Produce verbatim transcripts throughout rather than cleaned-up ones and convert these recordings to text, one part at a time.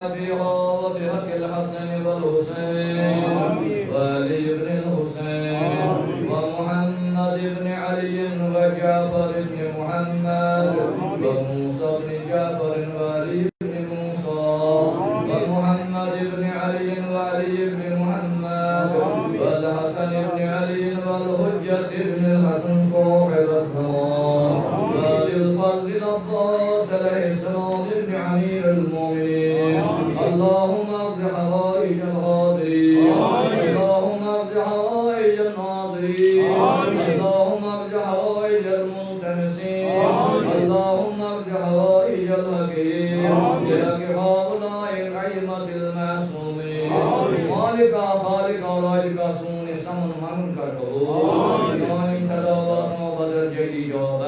بها وبحق الحسن والحسين وعلي بن الحسين ومحمد بن علي وجعفر بن محمد وموسى بن جعفر وعلي بن موسى ومحمد بن علي وعلي بن محمد والحسن بن علي والحجة بن الحسن صاحب الزمان وأبي الفضل العباس عليه السلام بن أمير المؤمنين. اللهم اقض حوائج الحاضرين. اللهم اقض حوائج الناظرين. اللهم اقض حوائج الملتمسين. اللهم اقض حوائج الحقير بحق هؤلاء الأئمة المعصومين. خالقا، خالقا، رازقا، سون سمن منگن کر قبول۔ سانی صلوات و بدرجہ اجابہ۔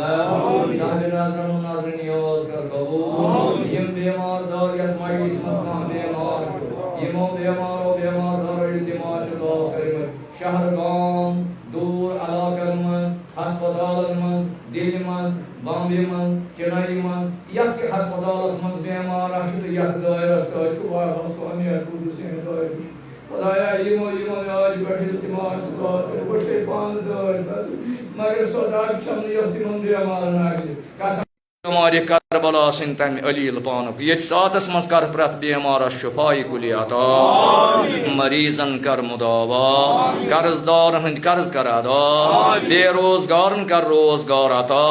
سہل نظرن و نظر نیاز کر قبول۔ یم بیمار دار یتھ مجلس منز کانہہ بیمار چھ، یمو بیمارو بیمار دارو یتھ دماغ چھ دعا کرمت۔ شہر گام دور علاقن منز، ہسپتالن منز، دلہِ منز، بامبے منز، چنئی منز، یتھ تہِ ہسپتالس منز بیمار آسہِ تہٕ یتھ دٲیرس سۭتۍ چھُ واریاہ سُہ امیر قدس ہٕنٛدۍ دٲیرٕ۔ خدایا، یِمو، یِمن علاج پٮ۪ٹھ ییٚلہِ تِم آسہِ واتان، بہٕ چھُسے پانہٕ دٲدۍ بدٕر، مگر سۄ دگ چھَم نہٕ یۄس تِمن بیمارن آسہِ۔ قسم۔ بیمارِ کربلا سٕنٛدۍ تَمہِ علیل پانُک۔ ییٚتھۍ ساتس منٛز کر پرٛٮ۪تھ بیمارس شفاعی کُلی عطا۔ مریضن کر مداوا۔ قرض دارن ہٕنٛدۍ قرض کر ادا۔ بے روزگارن کر روزگار عطا۔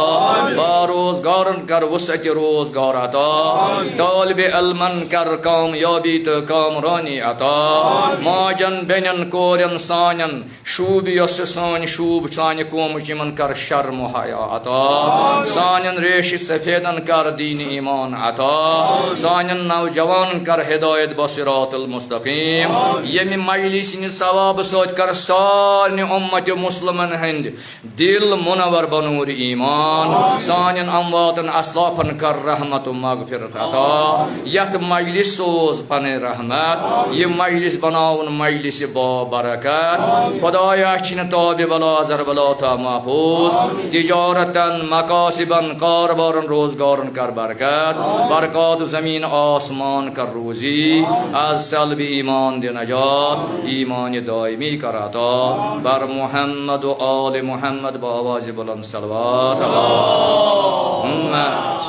با روزگارن کر وسعت روزگار عطا۔ طالب علمن کر کامیابی تہٕ کامرانی عطا۔ ماجن، بیٚنٮ۪ن، کورٮ۪ن سانٮ۪ن، شوٗبہِ یۄس چھِ سٲنۍ شوٗب سانہِ قومٕچ، یِمن کر شرم و حیا عطا۔ سانٮ۪ن ریشہِ سفیدن کر دین ایمان عطا۔ سانٮ۪ن نوجوانن کر ہدایت بصراط المستقیم۔ ییٚمہِ مجلس ہٕنٛدِ ثوابہٕ سۭتۍ کر سارنٕے امت مسلمن ہٕنٛدۍ دل منور بنور ایمان۔ سانٮ۪ن امواتن اسلافن کر رحمت و مغفرت عطا۔ یتھ مجلس سوز پنٕنۍ رحمت۔ یہِ مجلس بناوُن مجلس با برکت۔ خدایا، چھِنہٕ تابِ بلا ضربلا تا محفوظ۔ تجارتن، مکاسبن، کاربارن، روزگارن کر برکت۔ برکات زمین آسمان کر روزی۔ از سلب ایمان دِ نجات۔ ایمان دائمی کر عطا۔ بر محمد و آل محمد با آواز بلند صلوات۔ اللہم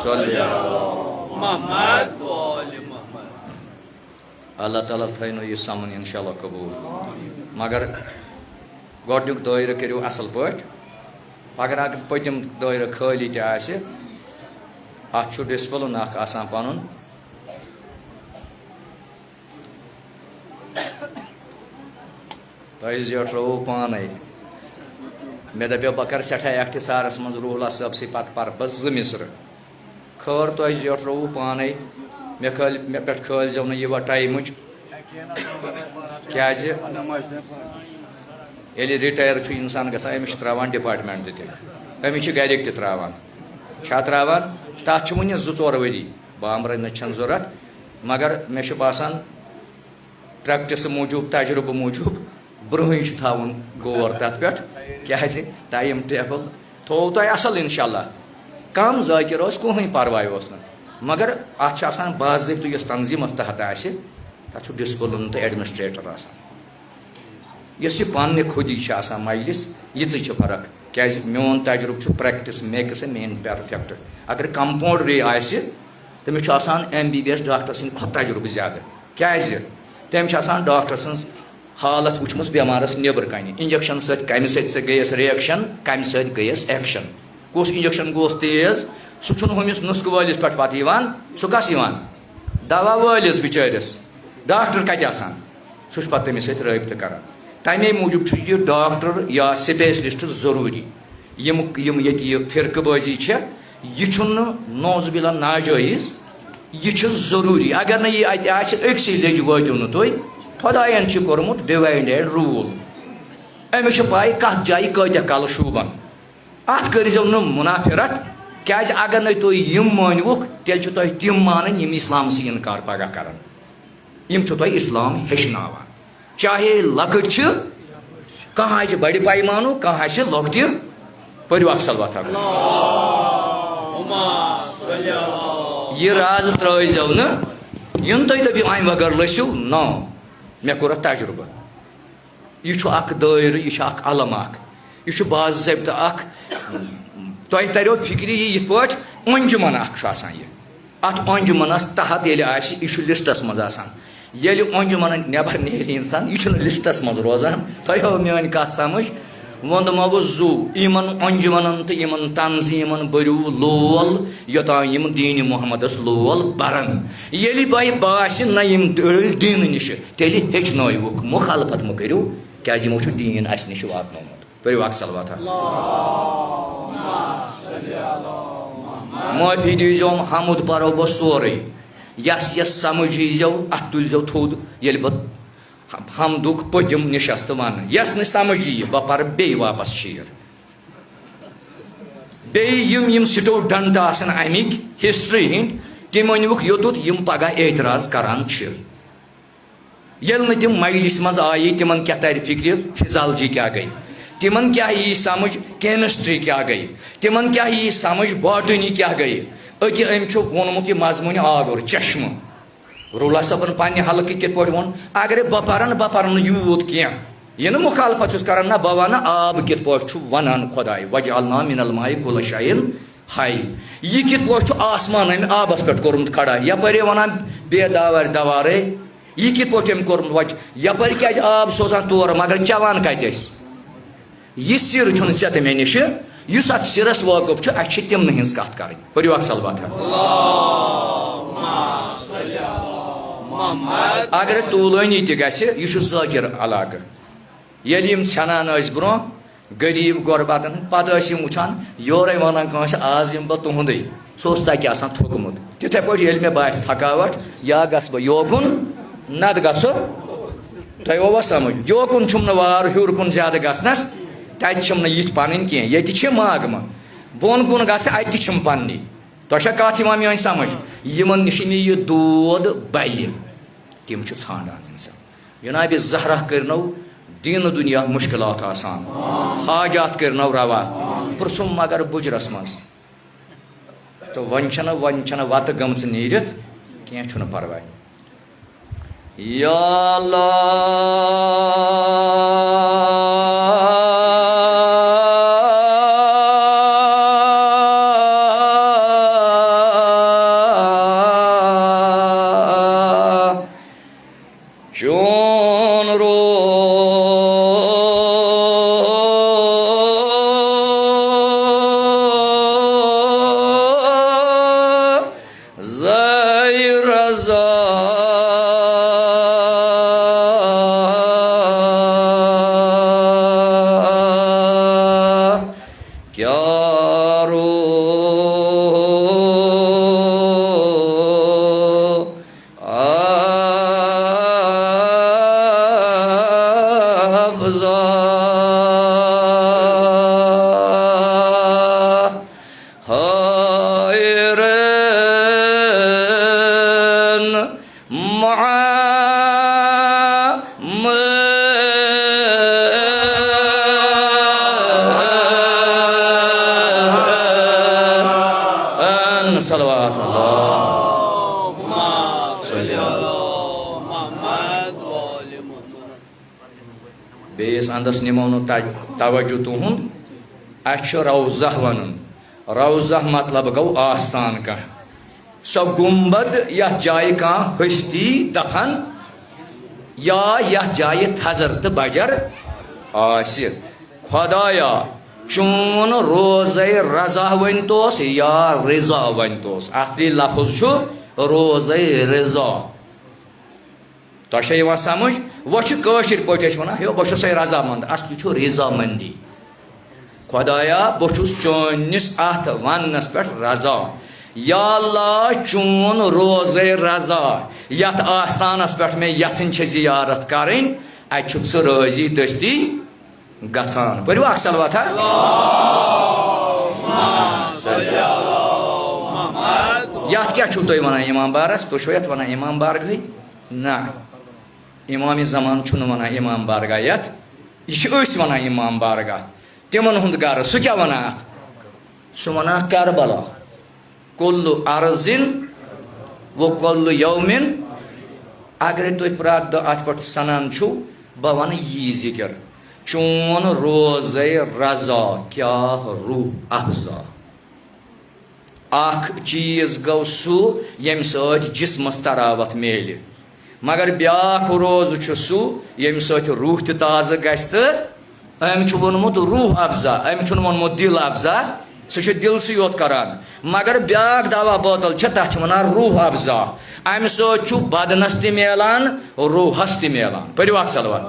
صل علی محمد و آل محمد۔ اللہ تعالیٰ تھٲینو یہِ سمن انشاءاللہ قبول۔ مگر گۄڈنیُک دٲیرٕ کٔرِو اصل پٲٹھۍ۔ اگر اگر پٔتِم دٲیرٕ خٲلی تہِ آسہِ، اتھ چھُ ڈسپلن اکھ آسان پنُن۔ تۄہہِ زیٹھرووُ پانے۔ مےٚ دپیو بہٕ کرٕ سٮ۪ٹھاہ اختصارس منٛز روح اللہ صٲبسٕے پتہٕ پرٕ بہٕ زٕ مصرٕ۔ خٲر تۄہہِ زیٹھرووُ پانے۔ مےٚ کھٲلۍ، مےٚ پٮ۪ٹھ کھٲلۍ زیو نہٕ یہِ وۄنۍ ٹایمٕچ۔ کیازِ؟ ییٚلہِ رِٹایَر چھُ اِنسان گژھان، أمِس چھِ ترٛاوان ڈِپارٹمٮ۪نٛٹ تہِ تیٚلہِ۔ أمِس چھِ گَرِکۍ تہِ ترٛاوان۔ چھا ترٛاوان؟ تَتھ چھِ وُنہِ زٕ ژور ؤری۔ بامبرٕنٕچ چھَنہٕ ضوٚرَتھ، مگر مےٚ چھُ باسان، پرٛیکٹِس موٗجوٗب، تجرُبہٕ موٗجوٗب، برٛونٛہٕے چھُ تھاوُن غور تَتھ پٮ۪ٹھ۔ کیٛازِ؟ ٹایم ٹیبٕل تھوٚو تۄہہِ اَصٕل، اِنشاء اللہ۔ کَم ذٲکِر اوس، کٕہٕنۍ پَرواے اوس نہٕ۔ مگر اَتھ چھُ آسان باضٲبطہٕ، یۄس تنظیٖمَس تحت آسہِ، تَتھ چھُ ڈِسپٕلِن تہٕ ایڈمِنسٹریٹر آسان۔ یۄس یہِ پننہِ خودی چھِ آسان مجلس، یِژٕے چھِ فرق۔ کیازِ میون تجربہٕ چھُ practice makes a man perfect. اگر کمپاؤنڈری آسہِ، تٔمِس چھُ آسان M B B S doctor سٕنٛدِ کھۄتہٕ تجربہٕ زیادٕ۔ کیازِ؟ تٔمۍ چھِ آسان ڈاکٹر سٕنٛز حالت وٕچھمٕژ بٮ۪مارس نیبرٕ کنہِ۔ انجیکشن سۭتۍ کمہِ سۭتۍ سۄ گٔیس ریکشن، کمہِ سۭتۍ گٔیس ایکشن۔ کُس انجیکشن گوس تیز، سُہ چھُنہٕ ہُمِس نُسخہٕ وٲلِس پٮ۪ٹھ پتہٕ یِوان، سُہ کس یِوان؟ دوا وٲلِس بِچٲرِس۔ ڈاکٹر کتہِ آسان؟ سُہ چھُ پتہٕ تٔمِس سۭتۍ رٲبطہٕ کران۔ تمے موٗجوٗب چھُ یہِ ڈاکٹر یا سپیشلسٹ ضروٗری۔ یِم، یِم ییٚتہِ یہِ فرقہٕ بٲزی چھےٚ، یہِ چھُنہٕ نعوذ باللہ ناجٲیز، یہِ چھُ ضروٗری۔ اگر نہٕ یہِ اتہِ آسہِ، أکسٕے لیٚجہِ وٲتِو نہٕ تُہۍ۔ خۄداین چھُ کوٚرمُت ڈِوایڈ اینڈ روٗل۔ أمِس چھِ پاے کتھ جایہِ کٲتیٛاہ کلہٕ شوٗبن۔ اتھ کٔرۍزیو نہٕ منافرت، کیازِ اگر نہٕ تُہۍ یِم مٲنِوُکھ، تیٚلہِ چھِ تۄہہِ تِم مانٕنۍ یِم اسلامسٕے انکار پگاہ کرن۔ یِم چھِ تۄہہِ اسلام ہیٚچھناوان۔ چاہے لۄکٕٹۍ چھِ، کانٛہہ آسہِ بڑِ پیمانُک، کانٛہہ آسہِ لۄکٹہِ۔ پٔرِو اکھ صلوات اکھ۔ یہِ راز ترٲوزیو نہٕ، یِن تُہۍ دٔپِو، "اَمہِ وغٲر لٔسِو"، نو، مےٚ کوٚر اَتھ تجرُبہٕ۔ یہِ چھُ اَکھ دٲیرٕ، یہِ چھُ اَکھ علم اَکھ، یہِ چھُ باضٲبطہٕ اَکھ۔ تۄہہِ تَریو فِکرِ یہِ یِتھ پٲٹھۍ اَنجُمن اَکھ چھُ آسان یہِ۔ اَتھ اَنجُمنَس تحت ییٚلہِ آسہِ، یہِ چھُ لِسٹَس منٛز آسان۔ ییٚلہِ اَنجُمنہٕ نٮ۪بر نیرِ اِنسان، یہِ چھُنہٕ لِسٹَس منٛز روزان۔ تۄہہِ آو میٛٲنۍ کَتھ سَمٕجھ؟ ووٚن دوٚپمو بہٕ زُو، یِمن انجمنن تہٕ یِمن تنظیمن بٔرِو لول، یوٚتام یِم دیٖنِ محمدس لول برن۔ ییٚلہِ تۄہہِ باسہِ نہ یِم ڈٔلۍ دیٖنہٕ نِشہِ، تیٚلہِ ہیٚچھنٲیوُکھ، مُخالفت مہٕ کٔرِو، کیازِ یِمو چھُ دیٖن اسہِ نِش واتنومُت۔ پٔرِو اکھ صلوات۔ معٲفی دیٖزیوم، حمد پرو بہٕ سورُے۔ یس یس سمجھ ییٖزیو، اتھ تُلۍزیو تھوٚد، ییٚلہِ بہٕ حمدُک پٔتِم نِشست ونہٕ۔ یس نہٕ سمجھ یِیہِ، بہٕ پرٕ بیٚیہِ واپس شعر۔ بیٚیہِ یِم، یِم سٹوڈنٹ آسن امِکۍ ہسٹری ہٕنٛدۍ، تِم أنۍوُکھ یوٚتُتھ یِم پگاہ اعتراض کران چھِ۔ ییٚلہِ نہٕ تِم مجلس منٛز آیی، تِمن کیٛاہ ترِ فکرِ فزیالجی کیٛاہ گٔے، تِمن کیٛاہ یی سمجھ کیمسٹری کیٛاہ گٔے، تِمن کیٛاہ یی سمجھ باٹنی کیٛاہ گٔے۔ أکہِ أمۍ چھُ ووٚنمُت یہِ مضموٗنہِ آلوٗر چشمہٕ۔ رولا صٲبن پننہِ حلقہٕ کِتھ پٲٹھۍ ووٚن، اگرے بہٕ پرن، بہٕ پرن نہٕ یوٗت کینٛہہ، یہِ نہٕ مُخالفت چھُس کران، نہ بہٕ ونہٕ آب کِتھ پٲٹھۍ چھُ ونان خۄداے، "وجعلنا من الماء کل شیء حی"۔ یہِ کِتھ پٲٹھۍ چھُ آسمان أمۍ آبس پٮ۪ٹھ کوٚرمُت کھڑا؟ یپٲرۍ وَنان بے داوارِ دوارے، یہِ کِتھ پٲٹھۍ أمۍ کوٚرمُت وجہ؟ یپٲرۍ کیازِ آب سوزان تور، مگر چٮ۪وان کتہِ أسۍ؟ یہِ سِر چھُنہٕ ژےٚ تہٕ مےٚ نِشہِ، یُس اتھ سِرس وٲقف چھُ، اسہِ چھِ تِمنٕے ہٕنٛز کتھ کرٕنۍ۔ پٔرِو اکھ صلوات۔ اگر طولٲنی تہِ گژھِ، یہِ چھُ ذٲکر علاقہٕ۔ ییٚلہِ یِم ژھٮ۪نان ٲسۍ برونٛہہ، غریٖب غربتن ہٕنٛدۍ، پتہٕ ٲسۍ یِم وٕچھان، یورے ونان کٲنٛسہِ، "آز یِمہٕ بہٕ تُہُنٛدُے"، سُہ اوس تتہِ آسان تھوٚکمُت۔ تِتھے پٲٹھۍ ییٚلہِ مےٚ باسہِ تھکاوٹھ، یا گژھٕ بہٕ یوکُن، نتہٕ گژھٕ، تۄہہِ آوا سمجھ؟ یوکُن چھُم نہٕ وار ہیوٚر کُن زیادٕ گژھنس، تتہِ چھِم نہٕ یِتھۍ پنٕنۍ کینٛہہ، ییٚتہِ چھِ ماگمہٕ۔ بۄن کُن گژھٕ، اتہِ تہِ چھِم پننی۔ تۄہہِ چھا کتھ یِوان میٲنۍ سمجھ؟ یِمن نِش مےٚ یہِ دود بلہِ، تِم چھِ ژھانڈان انسان۔ جناب زہرا کٔرنو دین دنیا مشکلات آسان، حاجات کٔرنو روا۔ پرژھُم مگر بُجرس منٛز۔ تہٕ وۄنۍ چھنہٕ، وۄنۍ چھنہٕ وتہٕ گٔمژٕ نیٖرِتھ، کینٛہہ چھُنہٕ پرواے۔ یا اللہ، چون روزے رضا کیا رو افزا حیرن محمد۔ صلوات اللہ۔ بیٚیِس اندس نِمو نہٕ تَ-، توجہ تُہُنٛد۔ اَسہِ چھُ روضہ وَنُن۔ روضہ مطلب گوٚو آستان کانٛہہ۔ سۄ گُنبد یَتھ جایہِ کانٛہہ ۂستی دفن یا یَتھ جایہِ تھزر تہٕ بجر آسہِ۔ خۄدایا، چون روضے رضا ؤنۍ توس یا رضا ؤنۍ توس۔ اصلی لفظ چھُ روضے رضا۔ تۄہہِ چھا یِوان سمجھ؟ وۄنۍ چھِ کٲشِر پٲٹھۍ أسۍ وَنان، "ہے، بہٕ چھُسَے رضامند"، اصلی چھُ رضامندی۔ خۄدایا، بہٕ چھُس چٲنِس اَتھ وَننَس پٮ۪ٹھ رضا۔ یا اللہ، چون روزَے رضا، یَتھ آستانَس پٮ۪ٹھ مےٚ یَژھٕنۍ چھِ زیارت کَرٕنۍ، اَتہِ چھُکھ ژٕ رٲضی دٔستی گژھان۔ پٔرِو اَکھ صلوات، ہا؟ یَتھ کیٛاہ چھُو تُہۍ وَنان اِمام بارَس؟ تُہۍ چھُو یَتھ وَنان اِمام بارگاہٕے؟ نہ، امام زمان چھُنہٕ ونان امام بارگاہ یتھ، یہِ چھِ أسۍ ونان امام بارگاہ۔ تِمن ہُنٛد گرٕ، سُہ کیٛاہ ونان اتھ؟ سُہ ونان کربلا۔ کل ارض و کل یوم اگرے تُہۍ پرٛٮ۪تھ دۄہ اتھ پٮ۪ٹھ سنان چھِو، بہٕ ونہٕ یی ذِکر، چون روزے رضا کیٛاہ روح افزا۔ اکھ چیٖز گوٚو سُہ، ییٚمہِ سۭتۍ جسمس تراوت میلہِ، مگر بیٛاکھ روزٕ چھُ سُہ، ییٚمہِ سۭتۍ روح تہِ تازٕ گژھِ تہٕ أمۍ چھُ ووٚنمُت روح افزا، أمۍ چھُنہٕ ووٚنمُت دل افزا، سُہ چھُ دلسٕے یوت کران۔ مگر بیٛاکھ دوا بوتل چھےٚ، تَتھ چھِ وَنان روح افزا۔ اَمہِ سۭتۍ چھُ بدنس تہِ میلان، روحس تہِ میلان۔ پٔرِو اکھ صلوات۔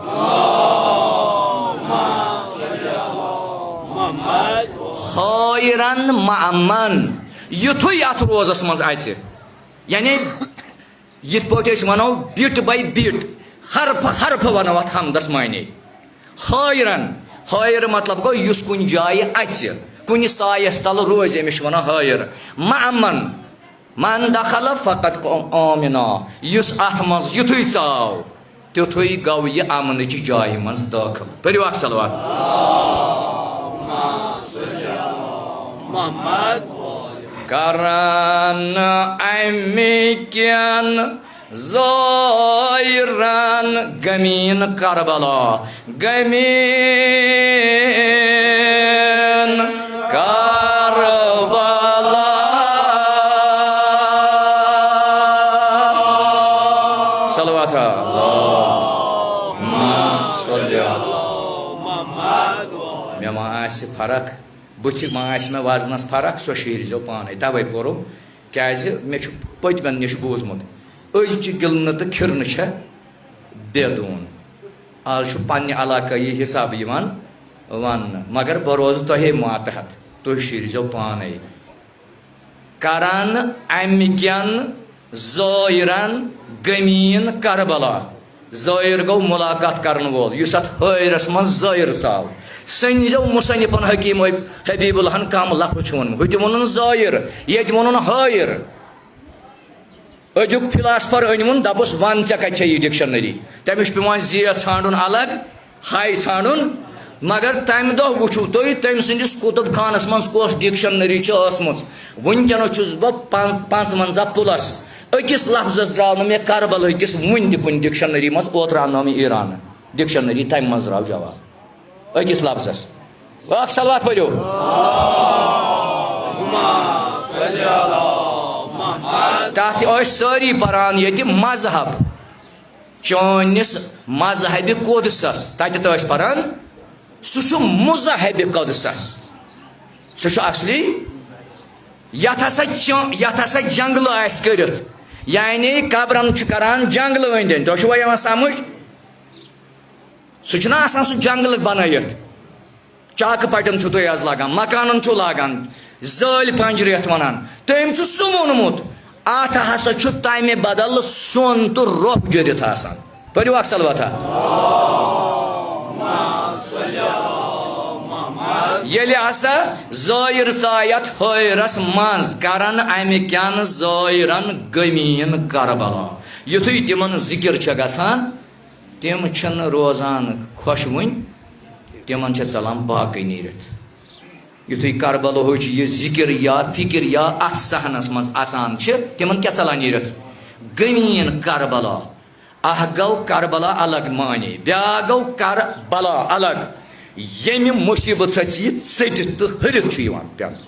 خیرن معمن، یُتھُے اَتھ روزس منٛز اَژِ، یعنی یِتھ پٲٹھۍ أسۍ وَنو bit by bit، حرفہٕ حرفہٕ وَنو اَتھ حمدَس معنی۔ حٲیرَن، حٲیر مطلب گوٚو یُس کُنہِ جایہِ اَژِ، کُنہِ سایَس تَل روزِ، أمِس چھِ وَنان حٲیر۔ مَأَمَن، مَن دَخَلَ فَقَدْ آمَنَ، یُس اَتھ منٛز یُتھُے ژاو، تیُتھُے گوٚو یہِ اَمنٕچہِ جایہِ منٛز دٲخٕل۔ پٔرِو اَکھ صلوات۔ کرن امہِ کٮ۪ن زٲیرن غمین کربلا، غمین کربلا۔ صلوات۔ اللہم صل علی محمد۔ مےٚ ما آسہِ فرق؟ بُتھِ ما آسہِ مےٚ وزنس فرق، سۄ شیٖرزیو پانے۔ توے پوٚرُم، کیازِ مےٚ چھُ پٔتمٮ۪ن نِش بوٗزمُت، أزچہِ گِلنہٕ تہٕ کھِرنہٕ چھےٚ بے دوٗن۔ آز چھُ پننہِ علاقٲیی حساب یِوان وننہٕ، مگر بہٕ روزٕ تۄہے ماتحت، تُہۍ شیٖرزیو پانے۔ کرن امہِ کٮ۪ن زٲیرن غمین کربلا۔ زٲیر گوٚو ملاقات کرن وول، یُس اتھ حٲیرس منٛز زٲیر ژاو۔ سٔنزیو مصنفن حکیم حبیب اللہن کم لفظ چھُ ووٚنمُت۔ ہُہ تہِ ووٚنُن زٲیر، ییٚتہِ ووٚنُن حٲیر۔ أزیُک فلاسفر أنۍ ووٚن، دپُس، ون ژےٚ کتہِ چھےٚ یہِ ڈکشنری؟ تٔمِس چھُ پٮ۪وان زیٖٹھ ژھانڈُن الگ، ہاے ژھانڈُن۔ مگر تمہِ دۄہ وٕچھِو تُہۍ، تٔمۍ سٕنٛدِس کُتُب خانس منٛز کۄس ڈکشنری چھِ ٲسمٕژ۔ وٕنکیٚنس چھُس بہٕ پن-، پنٛژونٛزاہ پلس۔ أکِس لفظس درٛاو نہٕ مےٚ کربلہٕ کِس وُنہِ تہِ کُنہِ ڈکشنری منٛز۔ اوترٕ اننٲو مےٚ ایرانہٕ ڈکشنری، تمہِ منٛز درٛاو جواب أکِس لفظس۔ اکھ صلوات پٔرِو۔ تتھ ٲسۍ سٲری پران ییٚتہِ مذہب۔ چٲنِس مذہبِ قۄدسس، تتٮ۪تھ ٲسۍ پران، سُہ چھُ مذہبِ قۄدسس، سُہ چھُ اصلی۔ یتھ ہسا چ-، یتھ ہسا جنگلہٕ آسہِ کٔرِتھ، یعنی قبرن چھُ کران جنگلہٕ أنٛدۍ أنٛدۍ۔ تۄہہِ چھُوا یِوان سمجھ؟ سُہ چھُنہ آسان سُہ جنگلہٕ بنٲیِتھ۔ چاکہٕ پٹٮ۪ن چھُو تُہۍ آز لاگان، مکانن چھُو لاگان، زٲلۍ پنجرٕ یتھ ونان۔ تٔمۍ چھُ سُہ ووٚنمُت، اتھ ہسا چھُ تمہِ بدل سۄن تہٕ روٚف جٔرِتھ آسان۔ پٔرِو اکھ صلواتہ۔ ییٚلہِ ہسا زٲیر ژاے اتھ حٲیرس منٛز، کرن امہِ کٮ۪ن زٲیرن غمین کربلا۔ یُتھُے تِمن ذکر چھےٚ گژھان، تِم چھِنہٕ روزان خۄشوٕنۍ، تِمن چھےٚ ژلان باقٕے نیٖرِتھ۔ یُتھُے کربلہٕچ یہِ ذِکِر یا فِکِر یا اَتھ صحنَس منٛز اَژان چھِ، تِمَن کیٛاہ ژَلان نیٖرِتھ؟ غمین کربلا۔ اَکھ گوٚو کربلا الگ معنی، بیٛاکھ گوٚو کربلا الگ۔ ییٚمہِ مُصیٖبت سۭتۍ یہِ ژٔٹِتھ تہٕ ۂرِتھ چھُ یِوان پٮ۪نہٕ۔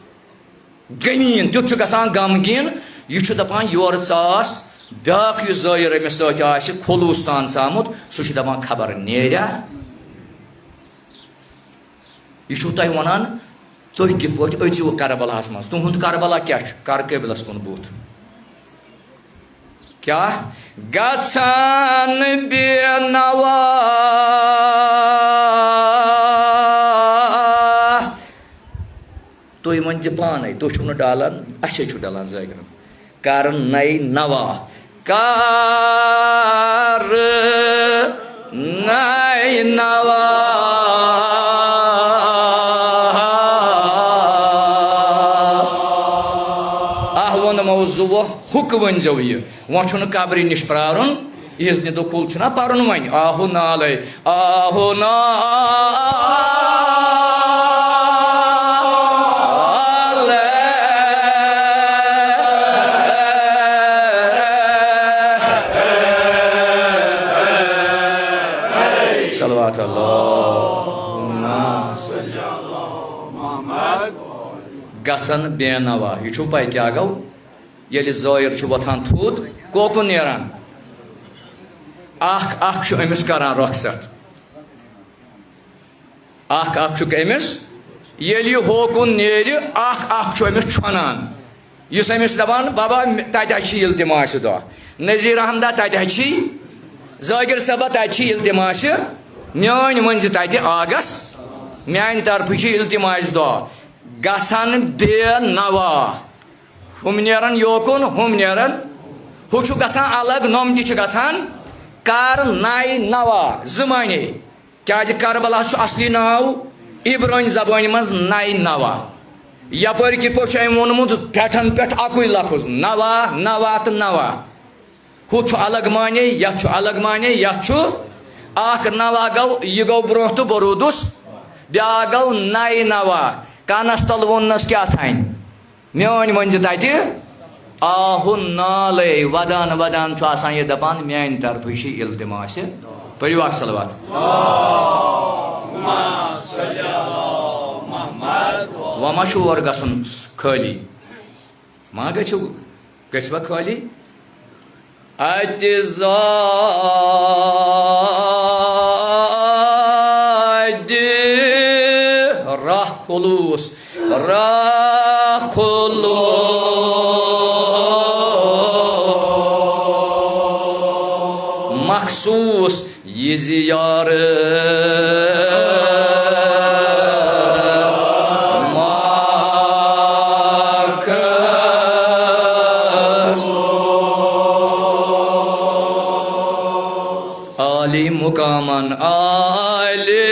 غمین، تیُتھ چھُ گژھان غمگیٖن، یہِ چھُ دَپان، یورٕ ژاس، بیٛاکھ یُس زٲیِر أمِس سۭتۍ آسہِ، خلوٗص سان ژامُت، سُہ چھُ دَپان، خبر نیریا؟ یہِ چھُو تۄہہِ وَنان، تُہۍ کِتھ پٲٹھۍ أژِو کربلاہَس منٛز؟ تُہُنٛد کربلا کیٛاہ چھُ؟ کر قبلَس کُن بُتھ۔ کیٛاہ؟ گژھان بے نوا۔ تُہۍ ؤنۍ زِ پانَے، تُہۍ چھُو نہٕ ڈالان، اَسے چھُ ڈالان زٲگرَن۔ کرنَے نوا۔ کر نَے نوا۔ آہ ووٚن موضوع، ہُک ؤنۍزیو یہِ۔ وۄنۍ چھُنہٕ قبرِ نِش پرٛارُن، عیٖذ نہِ دۄہ کُل چھُنہ پَرُن وۄنۍ۔ آہو نالَے، آہو نالَے۔ صلوات اللہ۔ گژھن بے نوا۔ یہِ چھُو پَے کیٛاہ گوٚو؟ ییٚلہِ زٲیِر چھُ وۄتھان تھوٚد، کوکُن نیران؟ اکھ اکھ چھُ أمِس کران رۄخصت۔ اکھ اکھ چھُکھ أمِس، ییٚلہِ یہِ ہوکُن نیرِ، اکھ اکھ چھُ أمِس چھۄنان۔ یُس أمِس دَپان، "بابا، تَتہِ ہا چھِ التماسِ دۄہ۔ نذیر احمدہ، تَتہِ ہا چھِ، ذاکر صٲبہ، تَتہِ چھِ التماسِ میٛٲنۍ، ؤنۍ زِ تَتہِ آگس، میٛانہِ طرفہٕ چھِ التماسِ دۄہ۔" گژھن بے نوا۔ ہُم نیرن یوکُن، ہُم نیرن۔ ہُہ چھُ گژھان الگ، نۄم تہِ چھِ گژھان کر نَے نوا، زٕ معنی۔ کیازِ کربلا چھُ اصلی ناو عبرٲنۍ زبٲنۍ منٛز نَے نوا۔ یپٲرۍ کِتھ پٲٹھۍ چھُ أمۍ ووٚنمُت ٹھٹھن پٮ۪ٹھ اکُے لفظ، نوا، نوا تہٕ نوا۔ ہُہ چھُ الگ معنی، یتھ چھُ الگ معنی، یتھ چھُ اکھ نوا گوٚو، یہِ گوٚو برونٛہہ تہٕ بروٗدُس، بیاکھ گوٚو نَے نوا۔ کنس تل ووٚننس کیٛاہ تھانۍ؟ میٲنۍ ؤنۍ زِ تتہِ آہُن نالے ودان ودان چھُ آسان یہِ دپان، میانہِ طرفہٕ چھِ التماسِ۔ پٔرِو اکھ صلوات۔ وۄنۍ ما چھُ اور گژھُن خٲلی؟ ما گٔژھِو، گٔژھوا خٲلی؟ اتہِ زادِ راہ خلوص، راہ خلوص مخصوص۔ یہِ زیارت مخصوص۔ عالی مقامن عالی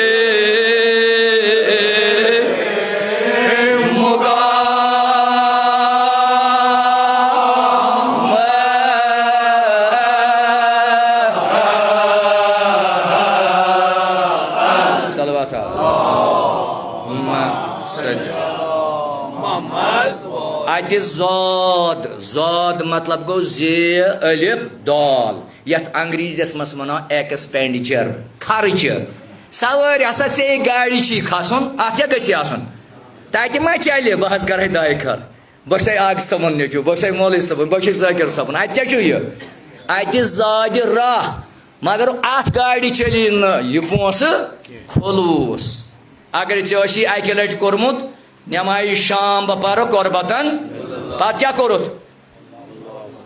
مقام۔ صلوات۔ اللہم صل علی محمد۔ اتہِ زاد، زاد مطلب گوٚو زے الف دال، یتھ انگریزیس منٛز ونان ایکسپینڈیچر، خرچہٕ۔ سوٲرۍ ہسا ژےٚ گاڑِ چھی کھسُن، اتھ کیٛاہ گژھِ آسُن؟ تتہِ ما چلہِ؟ بہٕ حظ کرے دعاے خٲر۔ بہٕ چھُسے عاقب صٲبُن نیٚچوٗ، بہٕ چھُسے مولوی صٲبُن، بہٕ چھُسے ذاکر صٲبُن۔ اتہِ کیٛاہ چھُ یہِ؟ اتہِ زادِ راہ، مگر اتھ گاڑِ چلی نہٕ یہِ پونٛسہٕ خلوص۔ اگر ژےٚ ٲسی اکہِ لٹہِ کوٚرمُت نماز شام بہٕ پرٕ قربتن، پتہٕ کیٛاہ کوٚرُتھ؟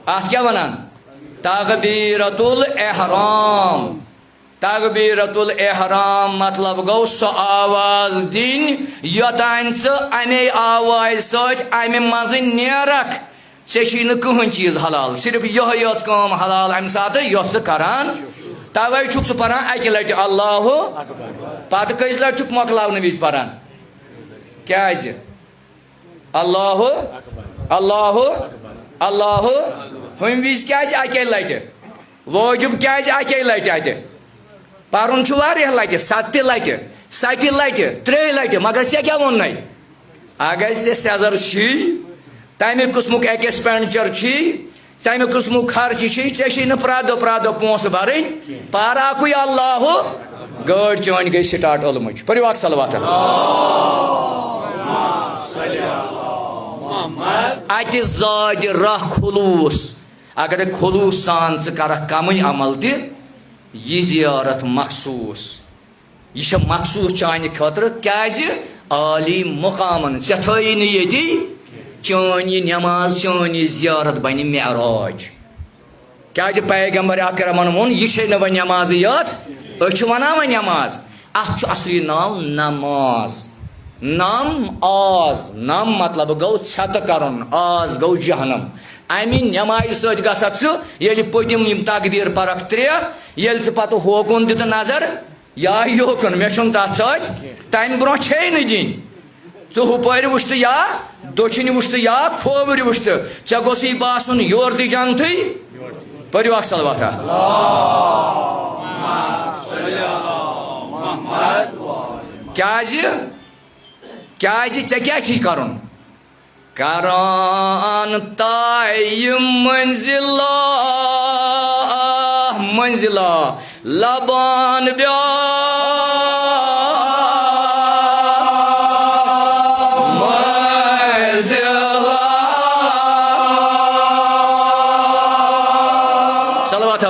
اتھ کیٛاہ ونان؟ تکبیرۃ الاحرام۔ تکبیرۃ الاحرام مطلب گوٚو سۄ آواز دِنۍ یوٚتانۍ ژٕ امے آوازِ سۭتۍ امہِ منٛزٕ نیرکھ۔ ژےٚ چھی نہٕ کٕہٕنۍ چیٖز حلال، صرف یۄہے یٲژ کٲم حلال امہِ ساتہٕ یۄس ژٕ کران۔ توے چھُکھ ژٕ پران اکہِ لٹہِ اللہ، پتہٕ کٔژِ لٹہِ چھُکھ مۄکلاونہٕ وِزِ پران؟ کیازِ؟ اللہ، اللہ، اللہ۔ ہُمہِ وِزِ کیازِ اَکے لٹہِ؟ واجب کیازِ اَکے لٹہِ اَتہِ؟ پَرُن چھُ واریاہ لٹہِ، ستہِ لٹہِ، ستہِ لٹہِ، ترٛیٚیہِ لٹہِ، مگر ژےٚ کیٛاہ ووٚننَے؟ اگر ژےٚ سیٚزر چھی، تَمہِ قٕسمُک ایکسپینڈچر چھی، تَمہِ قٕسمُک خرچہٕ چھی، ژےٚ چھی نہٕ پرٛٮ۪تھ دۄہ، پرٛٮ۪تھ دۄہ پونٛسہٕ بَرٕنۍ۔ پَر اَکُے اللہ، گٲڑۍ چٲنۍ گٔے سٹارٹ ٲلمٕچ۔ پٔرِو اکھ صلوات۔ اتہِ زادِ راہ خلوص۔ اگر خلوص سان ژٕ کرکھ کمٕے عمل تہِ، یہِ زیارت مخصوص۔ یہِ چھےٚ مخصوص چانہِ خٲطرٕ، کیازِ؟ عالی مقامن، ژےٚ تھٲیی نہٕ ییٚتی۔ چٲنۍ یہِ نماز، چٲنۍ یہِ زیارت بنہِ معراج۔ کیازِ پیغمبر اکرمن ووٚن، یہِ چھے نہٕ وۄنۍ نمازٕے یٲژ، أسۍ چھِ ونان وۄنۍ نماز۔ اتھ چھُ اصلی ناو نماز۔ نم آز، نم مطلب گوٚو ژھٮ۪تہٕ کرُن، آز گوٚو جہنم۔ امہِ نمازِ سۭتۍ گژھکھ ژٕ، ییٚلہِ پٔتِم یِم تکبیر پرکھ ترٛےٚ، ییٚلہِ ژٕ پتہٕ ہوکُن دِتہٕ نظر، یا یوکُن، مےٚ چھُنہٕ تَتھ سۭتۍ، تَمہِ برونٛہہ چھے نہٕ دِنۍ۔ ژٕ ہُپٲرۍ وٕچھتہٕ یا دٔچھِنۍ وٕچھتہٕ یا کھووٕرۍ وٕچھتہٕ، ژےٚ گوٚژھُے باسُن یورٕ تہِ جنتٕے۔ پٔرِو اکھ صلواتہ۔ کیٛازِ؟ کیٛازِ ژےٚ کیٛاہ چھی کرُن؟ کران طے منزلہ، منزلہ لبان بیاکھ۔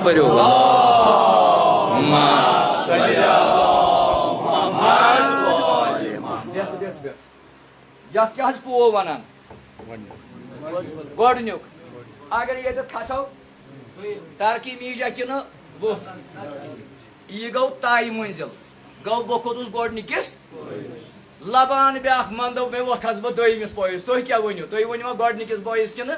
پٔرِو۔ بیٚہہ ژٕ، بیٚہہ ژٕ، بیٚہہ ژٕ۔ یَتھ کیٛاہ حظ پوو وَنان؟ گۄڈٕنیُک۔ اگر ییٚتٮ۪تھ کھسو، ترقی میٖجا کِنہٕ وُژھ؟ یہِ گوٚو طے منزل۔ گوٚو بہٕ کھوٚتُس گۄڈٕنِکِس۔ لبان بیٛاکھ، من دوٚپ مےٚ، وۄنۍ کھسہٕ بہٕ دوٚیمِس پویِس۔ تُہۍ کیٛاہ ؤنِو؟ تُہۍ ؤنِوا گۄڈٕنِکِس پویِس کِنہٕ؟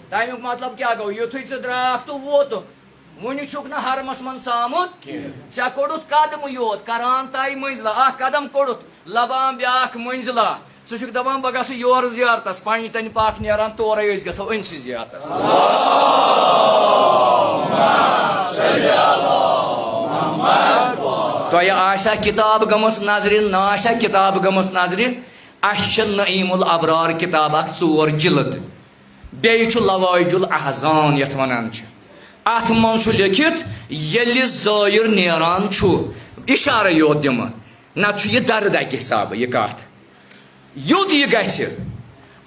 تَمیُک مطلب کیٛاہ گوٚو؟ یُتھُے ژٕ درٛاکھ تہٕ ووتُکھ، وُنہِ چھُکھ نہٕ حرمس منٛز ژامُت کینٛہہ۔ ژےٚ کوٚڑُتھ قدمٕے یوت، کران طے منزلہ، اکھ قدم کوٚڑُتھ، لبان بیٛاکھ منزلہ۔ ژٕ چھُکھ دپان، بہٕ گژھٕ یورٕ زیارتس، پننہِ تنہِ پکھ نیران، تورے أسۍ گژھو أمۍ سٕے زیارتس۔ تۄہہِ آسیا کتاب گٔمٕژ نظرِ، نہ آسیا کتاب گٔمٕژ نظرِ؟ اسہِ چھِ نعیم الابرار کتاب اکھ، ژور جلد۔ بیٚیہِ چھُ لوائج الاحزان یَتھ وَنان چھِ۔ اَتھ منٛز چھُ لیٚکھِتھ، ییٚلہِ زٲیِر نیران چھُ، اِشارَے یوت دِمہٕ، نَتہٕ چھُ یہِ دَرٕد اَکہِ حِسابہٕ یہِ کَتھ۔ یوٚت یہِ گژھِ،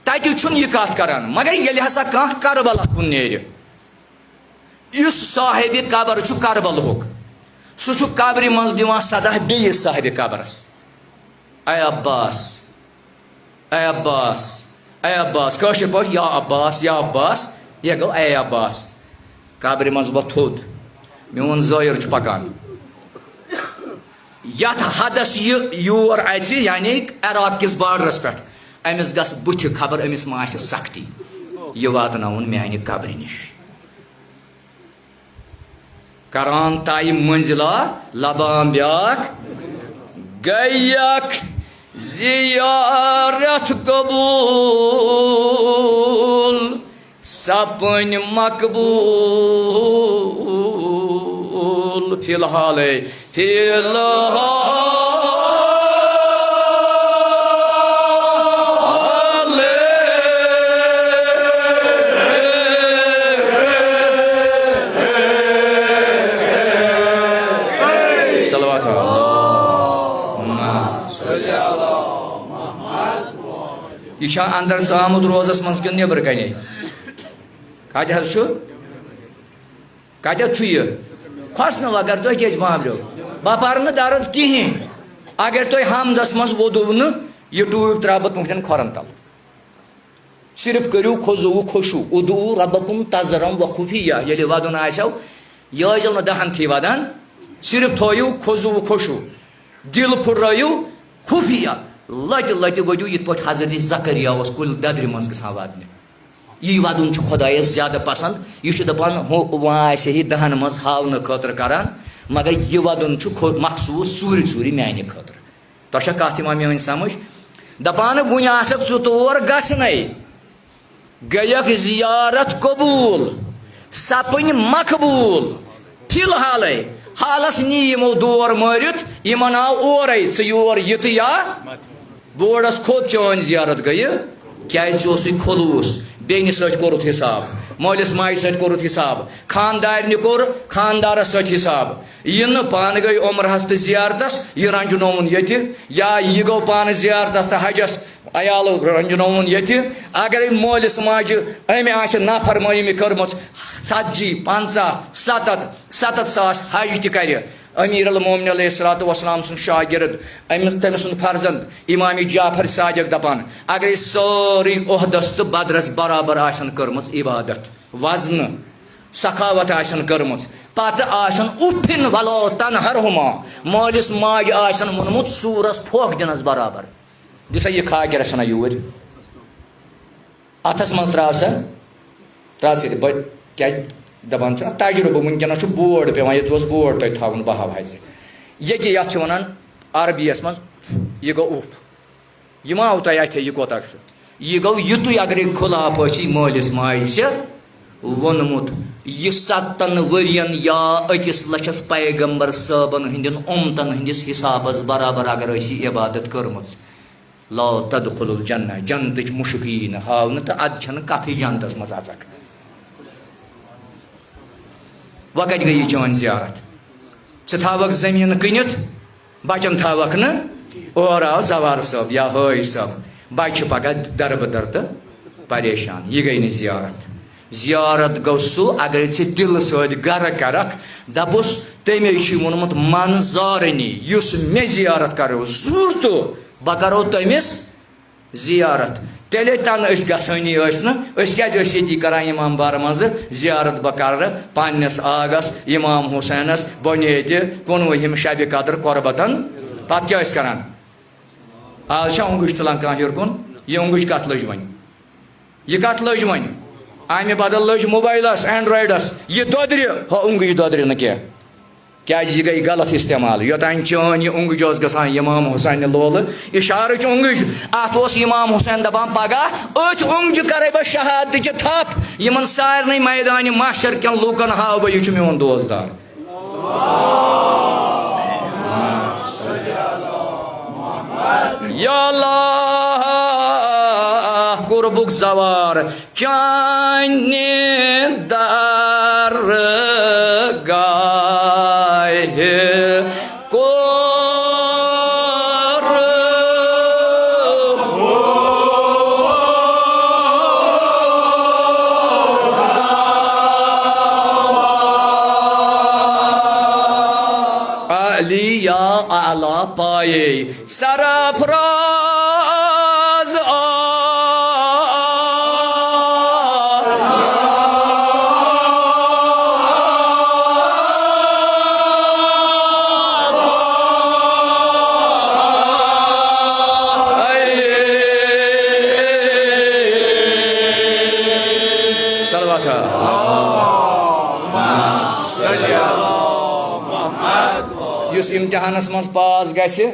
تَتہِ چھُنہٕ یہِ کَتھ کَران۔ مگر ییٚلہِ ہسا کانٛہہ کربلا کُن نیرِ، یُس صاحبِ قبر چھُ کربلہُک، سُہ چھُ قبرِ منٛز دِوان صدا بیٚیِس صاحبِ قبرَس، "اے عباس، اے عباس، اے عباس"، کٲشِر پٲٹھۍ، "یا عباس، یا عباس"، یہِ گوٚو "اے عباس"۔ قبرِ منٛز وۄتھ تھوٚد، میون زٲیِر چھُ پکان۔ یتھ حدس یہِ یور اژِ، یعنی عراق کِس بارڈرس پٮ۪ٹھ، أمِس گژھِ بُتھِ خبر، أمِس ما آسہِ سختی، یہِ واتناوُن میانہِ قبرِ نِش۔ کران طے منزلہ، لبان بیاکھ، گٔیَکھ زیارت قبول، سپٕنۍ مقبول۔ فی الحالے، فی الحالے۔ صلوات۔ یہِ چھا اندر ژامُت روزس منٛز کِنہٕ نیبر کنے؟ کتہِ حظ چھُ؟ کتٮ۪تھ چھُ یہِ؟ کھۄژنہٕ وغٲر تُہۍ کیٛازِ بانبریو؟ بہٕ پرٕ نہٕ درد کِہیٖنۍ۔ اگر تُہۍ حمدس منٛز وۄدوٕ نہٕ، یہِ ٹوٗپۍ ترٛاوٕ بہٕ تُہنٛدٮ۪ن کھۄرن تل۔ صرف کٔرِو خضوع و خشوع، ادعوا ربکم تضرعا و خفیہ۔ ییٚلہِ ودُن آسیو، یہِ ٲسۍزیو نہٕ دہن تھی ودان، صرف تھٲیِو خضوع و خشوع، دل پھُررٲیِو خفیہ، لتہِ لتہِ ؤدِو، یِتھ پٲٹھۍ حضرت زکریا اوس کُلۍ ددرِ منٛز گژھان ودنہِ۔ یی ودُن چھُ خۄدایس زیادٕ پسند۔ یہِ چھُ دپان، ہُہ، وۄنۍ آسہِ ہے دہن منٛز ہاونہٕ خٲطرٕ کران، مگر یہِ ودُن چھُ خۄ-، مخصوٗص ژوٗرِ ژوٗرِ میانہِ خٲطرٕ۔ تۄہہِ چھا کتھ یِوان میٲنۍ سمجھ؟ دپان، وُنہِ آسکھ ژٕ تور گژھنَے، گٔیَکھ زیارت قبوٗل، سپٕنۍ مقبوٗل۔ فی الحالے، حالس نی یِمو دور مٲرِتھ، یِمن آو اورے، ژٕ یور یہِ تہٕ یا بورڈس کھوٚت، چٲنۍ زیارت گٔیہِ۔ کیازِ؟ ژےٚ اوسُے خلوص، بیٚنہِ سۭتۍ کوٚرُتھ حساب، مٲلِس ماجہِ سۭتۍ کوٚرُتھ حساب، خاندارنہِ کوٚر خاندارس سۭتۍ حساب۔ یہِ نہٕ پانہٕ گٔے عمرہس تہٕ زیارتس، یہِ رنجنووُن ییٚتہِ، یا یہِ گوٚو پانہٕ زیارتس تہٕ حجس، عیال رنجنووُن ییٚتہِ۔ اگرے مٲلِس ماجہِ أمۍ آسہِ نافرمٲنی کٔرمٕژ، ژتجی، پنژاہ، ستتھ، ستتھ ساس حج تہِ کرِ، امیر المومنین علیہ الصلوۃ والسلام سُنٛد شاگرد، أمۍ، تٔمۍ سُنٛد فرزند امام جعفر صادق دپان، اگرے سٲرٕے احدس تہٕ بدرس برابر آسن کٔرمٕژ عبادت، وزنہٕ، سخاوت آسن کٔرمٕژ، پتہٕ آسن اُفن ولو تنہرہما، مٲلِس ماجہِ آسن ووٚنمُت سوٗرس پھۄکھ دِنس برابر۔ دِ سا یہِ خاکہِ رژھنا یوٗرۍ۔ اَتھَس منٛز ترٛاو سا، ترٛاو سا یہِ۔ بہٕ کیٛازِ دَپان چھُ، اَتھ تجرُبہٕ وٕنکیٚنَس چھُ بورڈ پٮ۪وان، ییٚتہِ اوس بورڈ تۄہہِ تھاوُن، بہٕ ہاوہَے ژےٚ۔ ییٚکیٛاہ یَتھ چھِ وَنان عربی یَس منٛز، یہِ گوٚو اُف۔ یہِ ما آو تۄہہِ اَتھِ، یہِ کوتاہ چھُ؟ یہِ گوٚو یُتُے، اگرے خُلاف ٲسی مٲلِس ماجہِ ژےٚ ووٚنمُت، یہِ سَتَن ؤرِین یا أکِس لَچھَس پیغمبر صٲبَن ہٕنٛدٮ۪ن اُمتَن ہٕنٛدِس حِسابَس برابر اگر ٲسی عبادت کٔرمٕژ، لا تدخل الجنہ، جنتٕچ مُشک یی نہٕ ہاونہٕ تہٕ ادٕ چھنہٕ کتھٕے جنتس منٛز اژکھ۔ وۄنۍ کتہِ گٔیی چٲنۍ زیارت؟ ژٕ تھاوکھ زٔمیٖن کٕنِتھ، بچن تھاوکھ نہٕ۔ اورٕ آو زوار صٲب یا حٲج صٲب، بچہِ چھِ پگاہ دربٕدر تہٕ پریشان۔ یہِ گٔے نہٕ زیارت۔ زیارت گوٚو سُہ، اگر ژےٚ دِلہٕ سۭتۍ گرٕ کرکھ، دپُس، تٔمۍ چھُے ووٚنمُت، "من زارنی"، یُس مےٚ زیارت کرو، زُرتہٕ بہٕ کرو تٔمِس زیارت۔ تیٚلے تنہٕ أسۍ گژھٲنی ٲسۍ نہٕ، أسۍ کیازِ ٲسۍ ییٚتی کران امام بارٕ منٛزٕ زیارت؟ بہٕ کرٕ پننِس آغس، امام حسینس، بُنیدِ کُنوُہِم شبِ قدر قربتن۔ پتہٕ کیٛاہ ٲسۍ کران؟ آز چھا اونگُج تُلان کانٛہہ ہیوٚر کُن؟ یہِ اونگُج کتھ لٔج وۄنۍ؟ یہِ کتھ لٔج وۄنۍ؟ امہِ بدل لٔج موبایلس، اینڈرایڈس، یہِ دۄدرِ، ہۄ اونگُج دۄدرِ نہٕ کینٛہہ۔ کیازِ یہِ گٔے غلط استعمال۔ یوٚتام چٲنۍ یہِ اونگُج ٲس گژھان امام حسینہِ لولہٕ، اشارٕچ اونگُج، اتھ اوس امام حسین دپان، پگاہ أتھۍ اونگجہِ کرے بہٕ شہادتٕچہِ تھپھ، یِمن سارنٕے میدانِ محشر کٮ۪ن لوٗکن ہاوٕ بہٕ، یہِ چھُ میون دوستدار۔ یا اللہ، قربُک زوار چانہِ درگاہہِ قرب۔ علی یا اعلیٰ پایے سرافراز آ۔ صلوات۔ یُس امتحانس منٛز پاس گژھِ،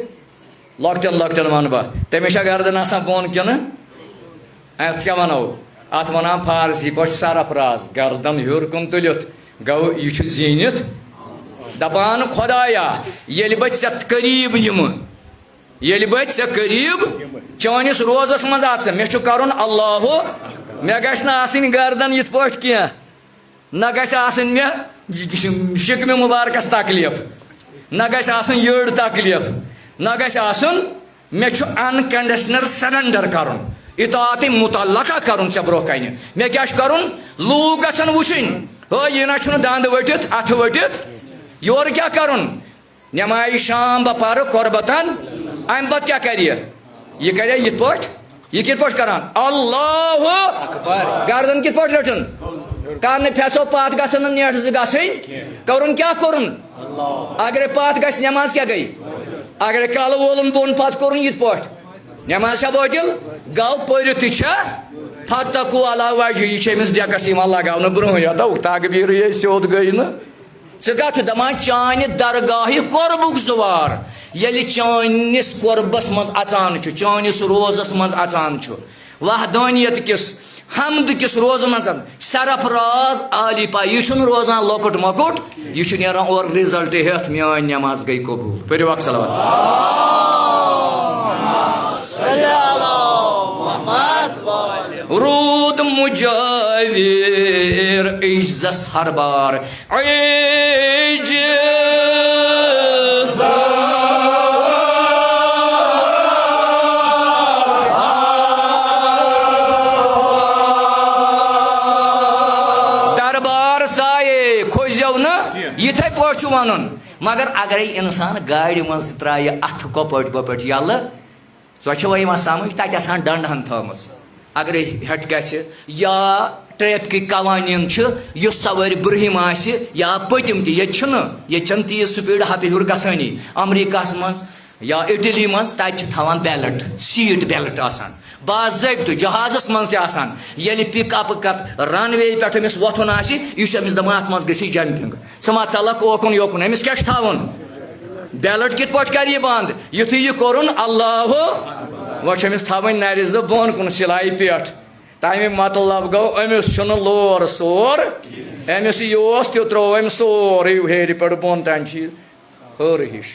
لۄکٹٮ۪ن لۄکٹٮ۪ن ونہٕ بہٕ، تٔمِس چھا گردن آسان بۄن کِنہٕ؟ اتھ کیٛاہ ونو؟ اتھ ونان فارسی پٲٹھۍ سرافراز، گردن ہیوٚر کُن تُلِتھ۔ گوٚو، یہِ چھُ زیٖنِتھ دپان، خۄدایا، ییٚلہِ بہٕ ژےٚ قریٖب یِمہٕ، ییٚلہِ بہٕ ژےٚ قریٖب چٲنِس روزس منٛز اژٕ، مےٚ چھُ کرُن اللہ، مےٚ گژھِ نہٕ آسٕنۍ گردن یِتھ پٲٹھۍ کینٛہہ۔ نہ گژھِ آسٕنۍ مےٚ شِکمہِ مُبارکَس تکلیف، نہ گژھِ آسٕنۍ یٔڈ تکلیف، نہ گژھِ آسُن، مےٚ چھُ unconditional surrender کرُن، اطاعت مطلقہ کرُن ژےٚ برونٛہہ کنہِ۔ مےٚ کیٛاہ چھُ کرُن؟ لوٗکھ گژھن وٕچھِنۍ، ہو، یہِ نہ چھُنہٕ دند ؤٹِتھ، اتھٕ ؤٹِتھ، یورٕ کیٛاہ کرُن؟ نماز شام بہٕ پرٕ قربتن، امہِ پتہٕ کیٛاہ کرِ یہِ؟ یہِ کرِ یِتھ پٲٹھۍ، یہِ کِتھ پٲٹھۍ کران؟ اللہ اکبر۔ گردن کِتھ پٲٹھۍ رٔٹٕن؟ کنہٕ پھٮ۪ژو پتھ گژھن نہٕ نیٹھ زٕ گژھٕنۍ۔ کرُن کیٛاہ کرُن؟ اگرے پتھ گژھِ، نماز کیٛاہ گٔے؟ اگرے کلہٕ وولُن بۄن پتھ کرُن یِتھ پٲٹھۍ، نماز چھا بٲطِل؟ گوٚو پٔرِتھ تہِ چھا؟ فتقوا علی وجہہ، یہِ چھِ أمِس ڈیکس یِوان لگاونہٕ برونٛہٕے، ہتو تکبیٖرٕے یے سیوٚد گٔے نہٕ۔ ژٕ کتھ چھُ دپان؟ چانہِ درگاہہِ قربُک زُوار ییٚلہِ چٲنِس قربس منٛز اژان چھُ، چٲنِس روزس منٛز اژان چھُ، وحدانیت کِس، حمد کِس روزس منٛز، سرفراز عالی پا، یہِ چھُنہٕ روزان لۄکُٹ مۄکُٹ، یہِ چھُ نیران اورٕ result ہٮ۪تھ، میٲنۍ نماز گٔے قبوٗل۔ پٔرِو اکھ صلوات۔ روٗد مُجٲوِر عجزس ہر بار عجز۔ دربار سایے کھوٚزیو نہٕ، یِتھے پٲٹھۍ چھُ وَنُن۔ مگر اگرے انسان گاڑِ منٛز تہِ ترٛایہِ اَتھٕ کۄپٲٹھۍ بۄپٲٹھۍ یَلہٕ، سۄ چھِ وۄنۍ یِوان سمجھ، تَتہِ آسان ڈنڈ ہن تھٲومٕژ۔ اگرے ہیٚٹ گژھِ یا ٹریفکٕکۍ قوانین چھِ، یُس سوٲرۍ برٛہِم آسہِ یا پٔتِم تہِ، ییٚتہِ چھُنہٕ، ییٚتہِ چھَنہٕ تیز speed ہتہٕ ہیوٚر گژھٲنی۔ امریکہس منٛز یا اٹلی منٛز، تَتہِ چھِ تھاوان belt، seat belt آسان، باضٲبطہٕ جہازس منٛز تہِ آسان۔ ییٚلہِ pick up کتھ runway پٮ۪ٹھ أمِس وۄتھُن آسہِ، یہِ چھُ أمِس دپان، اتھ منٛز گژھِ jumping۔ ژٕ ما ژلکھ اوکُن یوکُن، أمِس کیٛاہ چھُ تھاوُن؟ Belt کِتھ پٲٹھۍ کرِ یہِ بنٛد؟ یُتھُے یہِ کوٚرُن، اللہ، وۄنۍ چھُ أمِس تھاوٕنۍ نرِ زٕ بۄن کُن سِلایہِ پٮ۪ٹھ۔ تَمہِ مطلب گوٚو، أمِس چھُنہٕ لور سور، أمِس یہِ اوس تہِ ترٛوو أمۍ سورُے ہیٚرِ پٮ۪ٹھ بۄن تام چھِ یہِ ہٲر ہِش۔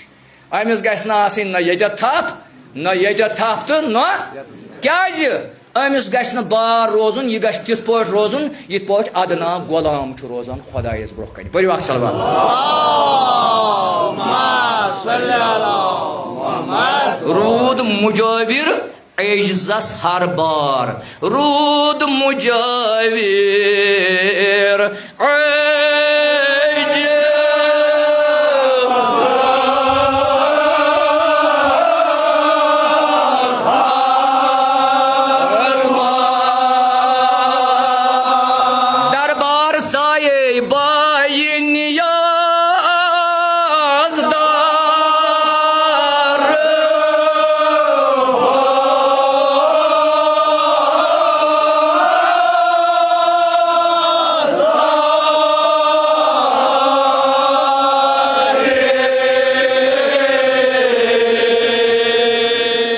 أمِس گژھِ نہٕ آسٕنۍ نہ ییٚتٮ۪تھ تھپھ، نہ ییٚتٮ۪تھ تھپھ تہٕ نہ، کیٛازِ؟ أمِس گژھِ نہٕ بار روزُن، یہِ گژھِ تِتھ پٲٹھۍ روزُن، یِتھ پٲٹھۍ ادنا غلام چھُ روزان خۄدایَس برٛونٛہہ کنہِ۔ پٔرِو اکھ صلوات۔ روٗد مُجٲوِر عجزس ہر بار روٗد مجاویر عجز۔ دربار سایے بائی نیاز دار۔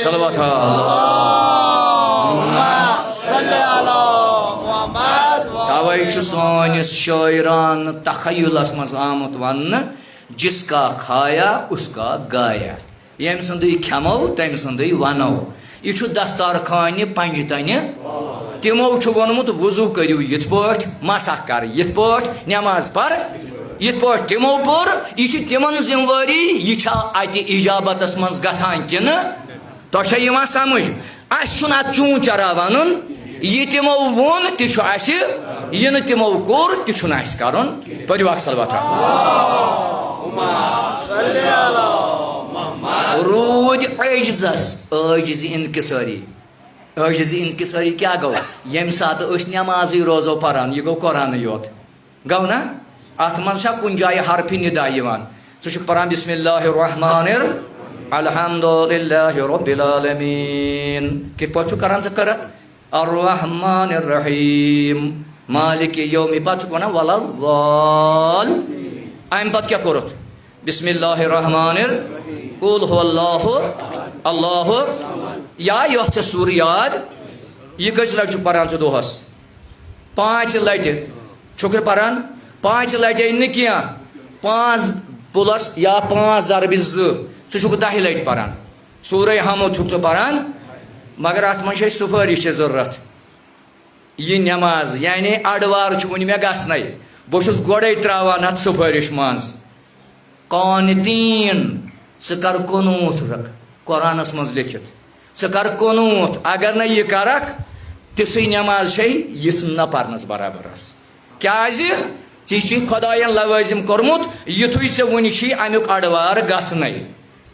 صلوات۔ اللهم صل على محمد۔ توے چھُ سٲنِس شٲعرانہٕ تخیلس منٛز آمُت وننہٕ، "جس کا کھایا اس کا گایا"۔ ییٚمہِ سُنٛدٕے کھٮ۪مو، تٔمۍ سُنٛدٕے وَنو۔ یہِ چھُ دستارخانہِ پنٛجہِ تَنہِ۔ تِمو چھُ ووٚنمُت، وضوٗ کٔرِو یِتھ پٲٹھۍ، مسح کر یِتھ پٲٹھۍ، نٮ۪ماز پر یِتھ پٲٹھۍ۔ تِمو پوٚر، یہِ چھِ تِمن ذِمہٕ وٲری، یہِ چھا اَتہِ اِجابتس منٛز گژھان کِنہٕ؟ تۄہہِ چھا یِوان سمجھ؟ اَسہِ چھُنہٕ اَتھ چوٗنہٕ چرا وَنُن۔ یہِ تِمو ووٚن، تہِ چھُ اَسہِ، یہِ نہٕ تِمو کوٚر، تہِ چھُنہٕ اَسہِ کَرُن۔ پٔرِو اکھ صلوات۔ روٗدۍ عٲجزس، عٲجزِ انکسٲری۔ عٲجزِ انکسٲری کیٛاہ گوٚو؟ ییٚمہِ ساتہٕ أسۍ نٮ۪مازٕے روزو پَران، یہِ گوٚو قرآنٕے یوت۔ گوٚو نا؟ اَتھ منٛز چھا کُنہِ جایہِ حرفِ نِدا یِوان؟ ژٕ چھُکھ پَران بسم اللہ الرحمن الر-، الحمد للہ رب العالمین۔ کِتھ پٲٹھۍ چھُکھ کَران ژٕ کٔرِتھ؟ الرحمن الرحیم، مالک یوم، پَتہٕ چھُکھ وَنان ولا الضال۔ اَمہِ پَتہٕ کیٛاہ کوٚرُتھ؟ بسم اللہ الرحمن الر-، قل هو اللہ، اللہ، یا یۄس ژےٚ سورہ یاد، یہِ کٔژِ لَٹہِ چھُکھ پَران ژٕ دۄہَس؟ پانٛژِ لَٹہِ چھُکھ یہِ پَران، پانٛژِ لَٹہِ نہٕ کینٛہہ، پانٛژھ پُلَس یا پانٛژھ ضربِ زٕ، ژٕ چھُکھ دَہہِ لَٹہِ پَران۔ سورہ حمد چھُکھ ژٕ پَران، مگر اَتھ منٛز چھِ اَسہِ سُفٲرِش چھِ ضروٗرت۔ یہِ نٮ۪ماز، یعنی اَڈٕوار چھُ وُنہِ مےٚ گژھنَے، بہٕ چھُس گۄڈَے ترٛاوان اَتھ سُفٲرِش منٛز۔ قانتین، ژٕ کر قنوت رکھ، قرآنس منٛز لیکھِتھ۔ ژٕ کر قنوت، اگر نہٕ یہِ کرکھ، تِژھٕے نٮ۪ماز چھے، یِژھ نہٕ پرنس برابر ٲس۔ کیازِ؟ ژےٚ چھُے خۄداین لوٲزم کوٚرمُت، یُتھُے ژےٚ وُنہِ چھُے امیُک اڈوار گژھنَے۔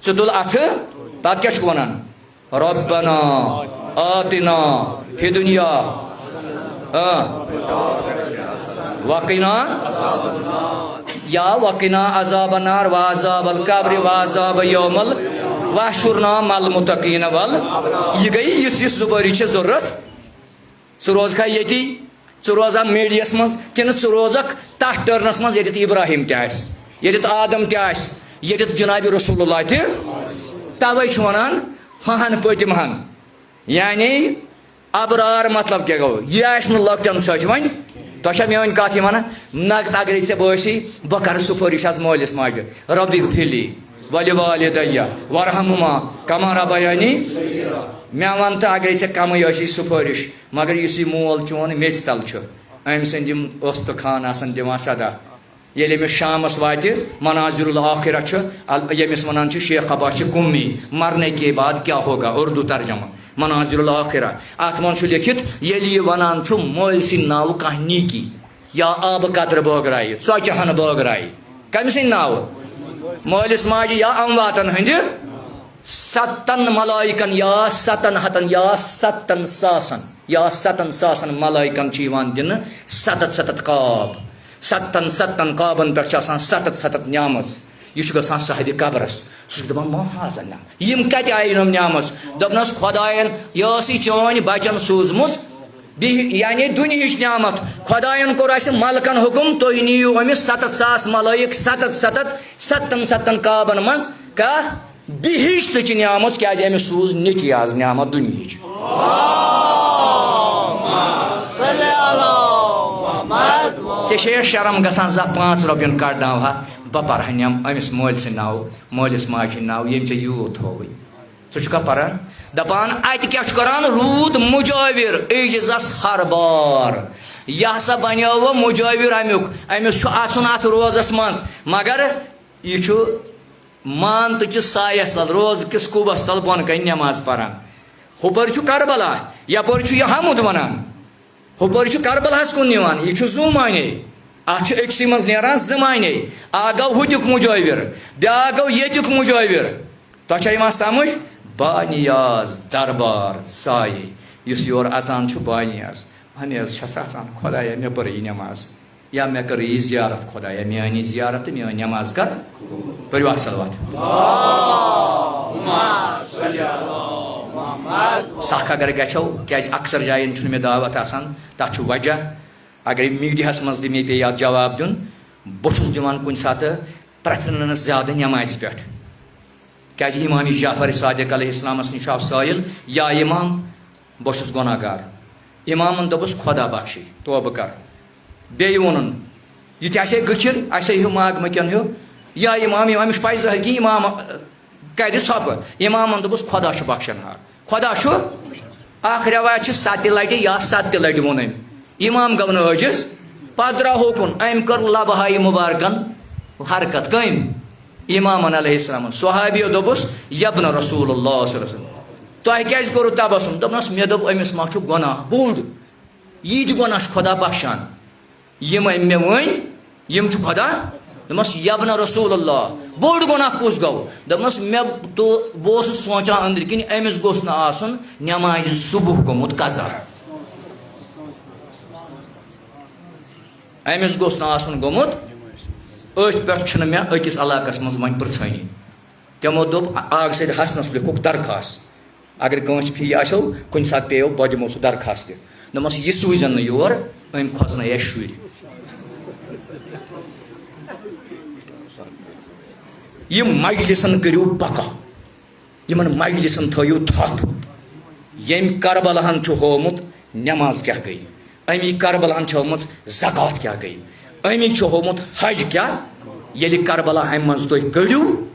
ژٕ تُل اتھٕ، پتہٕ کیٛاہ چھُکھ ونان؟ ربنا آتنا فی دنیا، آ، وقنا، یا وقنا عذاب النار و عذاب القبر و عذاب یوم ال-، واحشرنا مع المتقین وال۔ یہِ گٔیہِ یِژھ یِژھ زُبٲری چھےٚ ضروٗرت۔ ژٕ روزکھا ییٚتی؟ ژٕ روزا میڈیس منٛز کِنہٕ ژٕ روزکھ تتھ ٹرنس منٛز ییٚتٮ۪تھ ابراہیم تہِ آسہِ، ییٚتٮ۪تھ آدم تہِ آسہِ، ییٚتٮ۪تھ جناب رسول اللہ تہِ؟ توے چھُ ونان ہُہن پٔتمہن، یعنی ابرار مطلب کیٛاہ گوٚو؟ یہِ آسہِ نہٕ لۄکٹٮ۪ن سۭتۍ وۄنۍ۔ تۄہہِ چھا میٲنۍ کتھ یِوان؟ نقد اگرے ژےٚ بٲسی، بہٕ کرٕ سُفٲرِش آز مٲلِس ماجہِ، رب اغفر لی ولوالدی وارحمہما کما ربیانی۔ مےٚ ون تہٕ اگرے ژےٚ کمٕے ٲسی سُفٲرِش، مگر یُس یہِ مول چون میٚژِ تل چھُ، أمۍ سٕنٛدۍ یِم اوستہٕ خان آسن دِوان صدا۔ ییٚلہِ أمِس شامس واتہِ، مناظر الآخرہ چھُ، ال-، ییٚمِس ونان چھِ شیخ عباس چھِ قُمی، مرنے کے بعد کیا ہوگا، اردو ترجمہ، مناظر الآخرہ۔ اتھ منٛز چھُ لیٚکھِتھ، ییٚلہِ یہِ ونان چھُ مٲلۍ سٕنٛدِ ناوٕ کانٛہہ نیکی یا آبہٕ قطرٕ بٲگرایہِ، ژۄچہِ ہن بٲگرایہِ، کٔمۍ سٕنٛدِ ناوٕ؟ مٲلِس ماجہِ یا امواتن ہٕنٛدِ۔ ستن ملائکن یا ستن ہتن یا ستن ساسن یا ستن ساسن ملائکن چھِ یِوان دِنہٕ ستتھ ستتھ قاب۔ ستن ستن قابن پٮ۪ٹھ چھِ آسان ستتھ ستتھ نعمژ۔ یہِ چھُ گژھان صاحبِ قبرس۔ سُہ چھُ دپان، "ما هذا النعم؟ یِم کتہِ آیہِ یِم نعمژ؟" دوٚپنس، "خۄداین، یہِ ٲسٕے چٲنۍ بچن سوٗزمٕژ۔ بیٚیہِ یعنی دُنیہٕچ نعمت۔ خۄداین کوٚر اسہِ ملکن حُکم، تُہۍ نِیِو أمِس ستتھ ساس ملٲیِک، ستتھ ستتھ، ستتن ستتن قابن منٛز کانٛہہ بہشتٕچ نعمت، کیازِ أمِس سوٗز نیٚچی آز نعمت دُنیہٕچ۔" ژےٚ چھے شرم گژھان، زانٛہہ پانٛژھ رۄپین کڑناوہا، بہٕ پرہا نٮ۪م أمِس مٲلۍ سٕنٛدِ ناوٕ، مٲلِس ماجہِ ہٕنٛدِ ناوٕ، ییٚمۍ ژےٚ یوٗت تھووُے؟ ژٕ چھُکھا پران؟ دپان، اتہِ کیٛاہ چھُ کران؟ روٗد مجاور عجزس ہر بار۔ یہِ ہسا بنیوو مجاور امیُک۔ أمِس چھُ اژُن اتھ روزس منٛز، مگر یہِ چھُ مان تہٕ چہِ سایس تل، روزٕ کِس کُبس تل بۄنہٕ کنہِ نٮ۪ماز پران۔ ہُپٲرۍ چھُ کربلا، یپٲرۍ چھُ یہِ حمد ونان۔ ہُپٲرۍ چھُ کربلاہس کُن نِوان، یہِ چھُ زوٗ معنی۔ اتھ چھُ أکسٕے منٛز نیران زٕ معنی۔ اکھ گوٚو ہُتیُک مُجٲوِر، بیٛاکھ گوٚو ییٚتیُک مُجٲوِر۔ تۄہہِ چھا یِوان سمجھ؟ بانیاز دربار ژایہِ، یُس یور اژان چھُ بانیاز۔ اہن حظ، چھَس آسان، خۄدایا، مےٚ پٔر یہِ نٮ۪ماز، یا مےٚ کٔر یہِ زیارت، خۄدایا، میٛٲنۍ یہِ زیارت تہٕ میٛٲنۍ نٮ۪ماز کر۔ پٔرِو اکھ صلوات۔ سکھ اگر گژھو، کیٛازِ اکثر جاین چھُنہٕ مےٚ دعوت آسان، تَتھ چھُ وجہ۔ اگر میٖڈیاہَس منٛز تہِ مےٚ پیٚیہِ اَتھ جواب دیُن، بہٕ چھُس دِوان کُنہِ ساتہٕ preference زیادٕ نٮ۪مازِ پٮ۪ٹھ۔ کیٛازِ امام جعفر صادق علیہ السلامس نِش آو سٲیِل، یا امام، بہٕ چھُس گۄناہ گار۔ امامن دوٚپُس، خۄدا بخشی، توبہٕ کر۔ بیٚیہِ ووٚنُن، یہِ تہِ آسہِ ہے گٔکھِر، آسہِ ہے ہیوٗ ماگمہٕ کٮ۪ن ہیوٗ، یا امام، امام، أمِس چھُ پَے زٲہِد کہِ امام، آ، کرِ ژھۄپہٕ۔ امامن دوٚپُس، خۄدا چھُ بخشن ہار، خۄدا چھُ۔ اکھ رٮ۪وایت چھِ، ستہِ لٹہِ یا ستہِ لٹہِ ووٚن أمۍ۔ امام گوٚو نہٕ عٲجِز، پتہٕ درٛاو ہوکُن، أمۍ کٔر لبہٕ ہاے مُبارکن حرکت۔ کٔمۍ؟ امامن علیہ السلامن۔ صحابیو دوٚپُس، یبن رسول اللہ صلی اللہ علیہ وسلم، تۄہہِ کیٛازِ کوٚروٕ تبسم؟ دوٚپنس، مےٚ دوٚپ، أمِس ما چھُ گۄناہ بوٚڑ؟ یہِ تہِ گۄناہ چھُ خۄدا بخشان۔ یِم أمۍ مےٚ ؤنۍ، یِم چھِ خۄدا۔ دوٚپمَس، یَبنہ رسول اللہ، بوٚڑ گۄناہ کُس گوٚو؟ دوٚپمَس، مےٚ تو-، بہٕ اوسُس سونٛچان أنٛدرۍ کِنۍ، أمِس گوٚژھ نہٕ آسُن نٮ۪مازِ صُبح گوٚمُت قضا۔ أمِس گوٚژھ نہٕ آسُن گوٚمُت۔ أتھۍ پٮ۪ٹھ چھُنہٕ مےٚ أکِس علاقَس منٛز وۄنۍ پرٛژھٲنی۔ تِمو دوٚپ، آغہٕ سید حسنس لیوٚکھُکھ درخاست۔ اگر کٲنٛسہِ فی آسیو، کُنہِ ساتہٕ پیٚیو، بہٕ دِمو سُہ درخاست تہِ۔ دوٚپمَس، یہِ سوٗزِزٮ۪ن نہٕ یور، أمۍ کھۄژنٲے اَسہِ شُرۍ۔ یِم مجلسن کٔرِو پکا، یِمن مجلسن تھٲیِو تھپھ۔ ییٚمۍ کربلاہن چھُ ہوومُت نٮ۪ماز کیٛاہ گٔے، أمی کربلاہن چھِ ہٲومٕژ زکوٰۃ کیٛاہ گٔے، أمی چھُ ہوومُت حج کیٛاہ۔ ییٚلہِ کربلا ہمہِ منٛز تُہۍ کٔڑِو،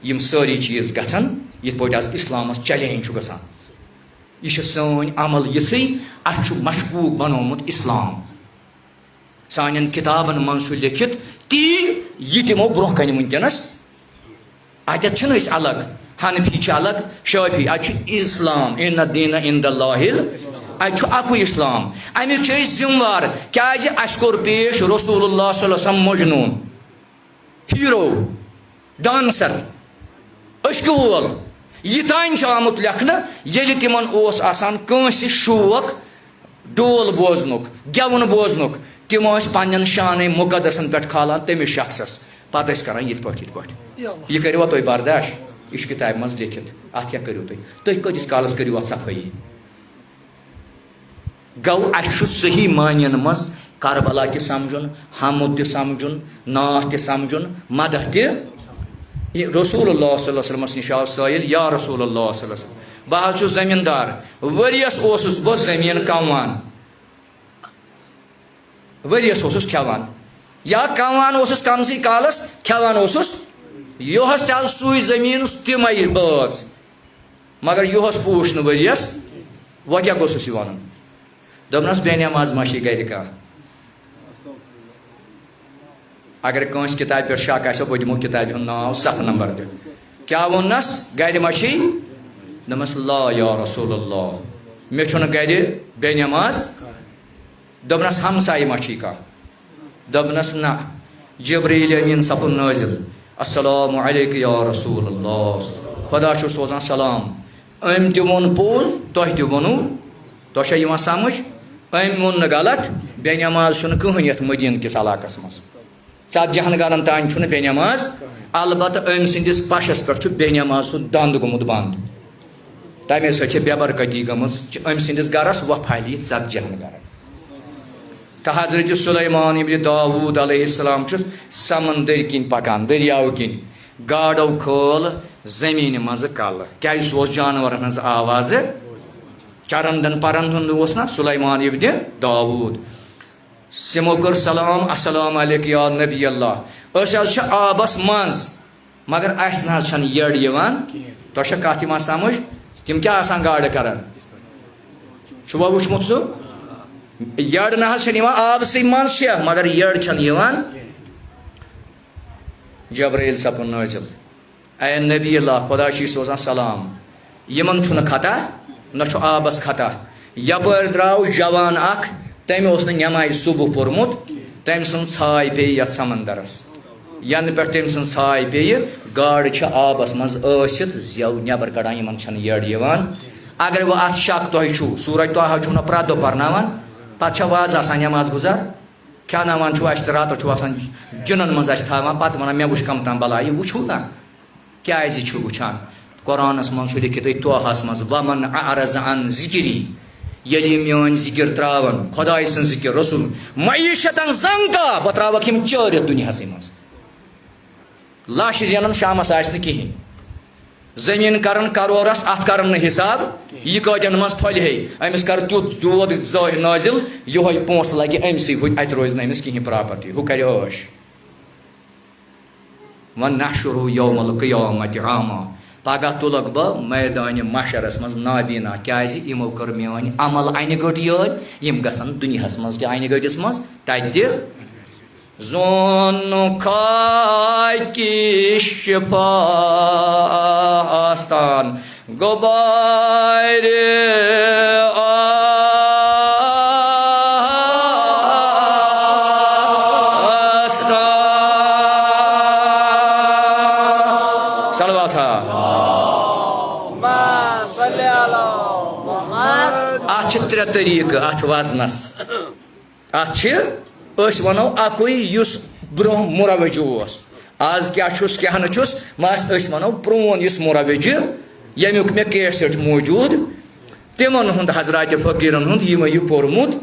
یِم سٲری چیٖز گژھن یِتھ پٲٹھۍ آز اِسلامَس challenge چھُ گژھان۔ یہِ چھِ سٲنۍ عمل یِژھٕے، اَسہِ چھُ مشکوٗک بنوومُت اِسلام۔ سانٮ۪ن کِتابَن منٛز چھُ لیٚکھِتھ تی، یہِ تِمو برٛونٛہہ کَنہِ وٕنکیٚنَس۔ اَتٮ۪تھ چھِنہٕ أسۍ الگ، حنفی چھِ الگ، شٲفی، اَتہِ چھُ اِسلام، ان الدین عند اللہ ال-، اَتہِ چھُ اَکُے اِسلام۔ اَمیُک چھِ أسۍ ذِمہٕ وار، کیٛازِ اَسہِ کوٚر پیش رسول اللہ صلی اللہ علیہ وسلم مجنوٗن۔ ہیرو، ڈانسر، عشقہٕ وول، یہِ تام چھُ آمُت لیکھنہٕ، ییٚلہِ تِمن اوس آسان کٲنٛسہِ شوق ڈول بوزنُک، گٮ۪وُن بوزنُک، تِم ٲسۍ پننٮ۪ن شانَے مُقدسن پٮ۪ٹھ کھالان تٔمِس شخصس۔ پتہٕ ٲسۍ کران یِتھ پٲٹھۍ، یِتھ پٲٹھۍ۔ یہِ کٔرِوا تُہۍ برداش؟ یہِ چھُ کِتابہِ منٛز لیکھِتھ۔ اتھ کیٛاہ کٔرِو تُہۍ؟ تُہۍ کۭتِس کالس کٔرِو اتھ صفٲیی؟ گوٚو، اَسہِ چھُ صحیح معنین منٛز کربلا تہِ سمجھُن، حمد تہِ سمجھُن، نعت تہِ سمجھُن، مدح تہِ۔ یہِ رسول اللہ صلی اللہ علیہ وسلمس نِش آو سٲیِل، یا رسول اللہ صلی اللہ علیہ وسلم، بہٕ حظ چھُس زٔمیٖندار، ؤریَس اوسُس بہٕ زٔمیٖن کَموان، ؤریَس اوسُس کھٮ۪وان، یا کَموان اوسُس کَمسٕے کالَس، کھٮ۪وان اوسُس یُہُس تہِ حظ سُے زٔمیٖن، تِمَے بٲژ۔ مگر یُہُس پوٗچھ نہٕ ؤریَس، وۄنۍ کیٛاہ گوٚژھُس یہِ وَنُن؟ دوٚپنَس، بے نٮ۪ماز ما چھے گَرِ کانٛہہ؟ اگر کٲنٛسہِ کِتابہِ پٮ۪ٹھ شک آسیو، بہٕ دِمو کِتابہِ ہُنٛد ناو، صفہٕ نمبر تہِ۔ کیٛاہ ووٚننَس؟ گَرِ ما چھے؟ دوٚپنَس، لا یا رسول اللہ، مےٚ چھُنہٕ گَرِ بے نٮ۪ماز۔ دوٚپنَس، ہمسایہِ ما چھی کانٛہہ؟ دوٚپنَس، نہ۔ جبرائیل امیٖن سپُد نٲزِل، السلام علیک یا رسول اللہ، خۄدا چھُ سوزان سلام۔ أمۍ تہِ ووٚن پوٚز، تۄہہِ تہِ ووٚنوُ۔ تۄہہِ چھا یِوان سمجھ؟ أمۍ ووٚن نہٕ غلط، بے نٮ۪ماز چھُنہٕ کٕہٕنۍ یَتھ مدیٖنہٕ کِس علاقَس منٛز۔ ژتجی ہن گرن تام چھُنہٕ بے نٮ۪ماز، البتہ أمۍ سٕنٛدِس پشس پٮ۪ٹھ چھُ بے نٮ۪ماز سُنٛد دند گوٚمُت بند۔ تمے سۭتۍ چھِ بے برکتی گٔمٕژ، چھِ أمۍ سٕنٛدِس گرس وۄپھالہِ یہِ ژتجی ہن گرن۔ تہٕ حضرت سلیمان ابن داوود علیہ السلام چھُ سمندر کِنۍ پکان، دٔریاو کِنۍ، گاڈو کھٲل زمینہِ منٛزٕ کلہٕ، کیازِ سُہ اوس جانورن ہٕنٛز آوازٕ چرندن پرن ہُنٛد اوس نا سلیمان ابن داوود۔ سِمو کٔر سلام، السلام علیک یا نبی اللہ۔ أسۍ حظ چھِ آبس منٛز، مگر اَسہِ نہ حظ چھَنہٕ یٔڈ یِوان۔ تۄہہِ چھا کَتھ یِوان سمجھ؟ تِم کیٛاہ آسان گاڈٕ کران؟ چھُوا وُچھمُت سُہ؟ یٔڈ نہ حظ چھَنہٕ یِوان، آبسٕے منٛز چھےٚ، مگر یٔڈ چھَنہٕ یِوان۔ جبرائیل سپُد نٲزِل۔ اے نبی اللہ، خدا چھُے سوزان سلام۔ یِمن چھُنہٕ خطا، نہ چھُ آبس خطا۔ یپٲرۍ درٛاو جوان اکھ، تٔمۍ اوس نہٕ نٮ۪مازِ صبح پوٚرمُت، تٔمۍ سٕنٛز ژھاے پیٚیہِ یتھ سمندرس۔ ینہٕ پٮ۪ٹھ تٔمۍ سٕنٛز ژھاے پیٚیہِ، گاڈٕ چھِ آبس منٛز ٲسِتھ زٮ۪و نٮ۪بر کڑان، یِمن چھنہٕ یٔڈ یِوان۔ اگر وۄنۍ اتھ شک تۄہہِ چھُو، سورج طٰہا چھُو نہ پرٛٮ۪تھ دۄہ پرناوان، پتہٕ چھا وازٕ آسان نٮ۪ماز گُزار؟ کھیٛاناوان چھُو اَسہِ تہٕ راتَس چھُو آسان جِنَن منٛز اَسہِ تھاوان، پَتہٕ وَنان، "مےٚ وٕچھ کَم تام بَلایہِ"، وٕچھِو نا، کیٛازِ چھُ وٕچھان؟ قرآنَس منٛز چھُ لیٚکھِتھ أتھۍ طٰہَس منٛز، "وَمَنْ أَعْرَضَ عَنْ ذِكْرِي"، ییٚلہِ یِم میٛٲنۍ ذِکِر ترٛاوَن، خۄداے سٕنٛز ذِکِر، رسول، "مَعِیشَتًا ضَنْکًا"، بہٕ ترٛاوَکھ یِم چٲرِتھ دُنیاہَسٕے منٛز۔ لَچھ زینَن، شامَس آسہِ نہٕ کِہیٖنۍ۔ زٔمیٖن کَرَن کَرورَس، اَتھ کَرَن نہٕ حِساب، یہِ کۭتٮ۪ن منٛز پھۄلہِ ہے۔ أمِس کَر تیُتھ دود زٲہِر نٲزِل، یِہوٚے پونٛسہٕ لَگہِ أمۍسٕے ہوٚتہِ، اَتہِ روزِ نہٕ أمِس کِہیٖنۍ پراپرٹی، ہُہ کَرِ عٲش۔ "وَنَحْشُرُهُ يَوْمَ الْقِيَامَةِ أَعْمَىٰ"، پَگاہ تُلَکھ بہٕ مٲدانِ محشرَس منٛز نابینا، کیٛازِ یِمو کٔر میٛٲنۍ عمل اَنہِ گٔٹ یٲدۍ، یِم گژھن دُنیاہَس منٛز تہِ اَنہِ گٔٹِس منٛز، تَتہِ تہِ۔ زون خاکی شفا آستان گبار آستان۔ صلوات ہا۔ اتھ چھِ ترٛےٚ طریٖقہٕ اتھ وزنس۔ اتھ چھِ، أسۍ ونو اکُے یُس برونٛہہ مروج اوس۔ از کیٛاہ چھُس، کیٛاہ نہٕ چھُس، مگر أسۍ ونو پرون یُس مروج، ییٚمیُک مےٚ کیسٹ موجود، تِمن ہُنٛد، حضرات فقیرن ہُنٛد، یِمو یہِ پوٚرمُت،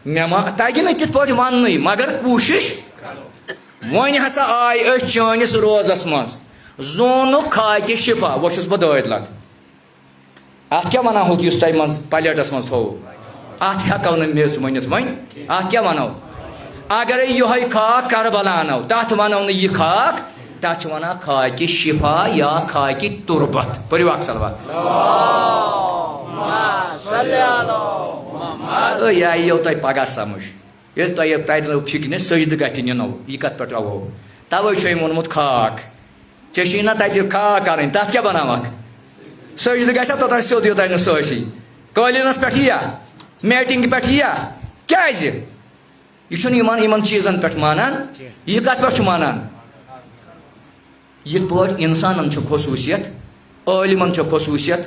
مےٚ ما تگہِ نہٕ تِتھ پٲٹھۍ وننُے، مگر کوٗشش۔ وۄنۍ ہسا آے أسۍ چٲنِس روزس منٛز، زونُکھ خاکِ شفا، وۄنۍ چھُس بہٕ دٲدۍ لد۔ اتھ کیٛاہ ونان ہوٚت، یُس تۄہہِ منٛز پلیٹس منٛز تھوٚو؟ اتھ ہٮ۪کو نہٕ میٚژ ؤنِتھ وۄنۍ۔ اتھ کیٛاہ ونو؟ اگرے یِہوٚے خاک کربلا انو، تتھ ونو نہٕ یہِ خاک، تتھ چھِ ونان خاکِ شفا یا خاکِ تربت۔ پٔرِو اکھ صلوات۔ أے، یہِ آیہِ یو تۄہہِ پگاہ سمجھ۔ ییٚلہِ تۄہہِ یہِ تَتہِ لوٚگ فِکرِ، سجدٕ گژھِ نِنو، یہِ کَتھ پٮ۪ٹھ آوو؟ تَوَے چھُ أمۍ ووٚنمُت خاک۔ ژےٚ چھُے نہ تَتہِ خاک کَرٕنۍ، تَتھ کیٛاہ بَناوَکھ؟ سجدٕ گژھِ ہا توٚتام سیوٚد، یوٚتام نہٕ سُہ آسی۔ قٲلیٖنَس پٮ۪ٹھ یِیا؟ میٹِنٛگ پٮ۪ٹھ یِیا؟ کیٛازِ؟ یہِ چھُنہٕ یِمَن، یِمَن چیٖزَن پٮ۪ٹھ مانان۔ یہِ کَتھ پٮ۪ٹھ چھُ مانان؟ یِتھ پٲٹھۍ اِنسانَن چھِ خصوٗصیت، عٲلمَن چھِ خصوٗصیت،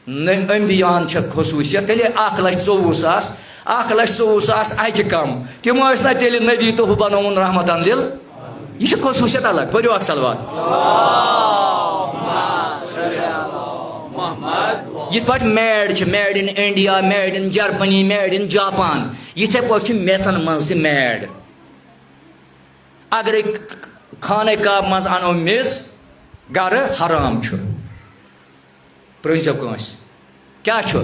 نہ، انبیاہن چھےٚ خصوٗصیت، تیٚلے اکھ لچھ ژوٚوُہ ساس، اکھ لچھ ژوٚوُہ ساس اَتہِ کم؟ تِم ٲسۍ نہ تیٚلہِ نبی تہٕ ہُہ بنووُن رحمتن لِل؟ یہِ چھِ خصوٗصیت الگ، پٔرِو اکھ صلوات۔ یِتھ پٲٹھۍ میڈ چھِ، made in India، made in Germany، made in Japan، یِتھے پٲٹھۍ چھِ میژن منٛز تہِ میڈ۔ اگرے خانہ کعبہ منٛز انو میژ گرٕ، حرام چھُ۔ پرٛژھزیو کٲنٛسہِ، کیٛاہ چھُ؟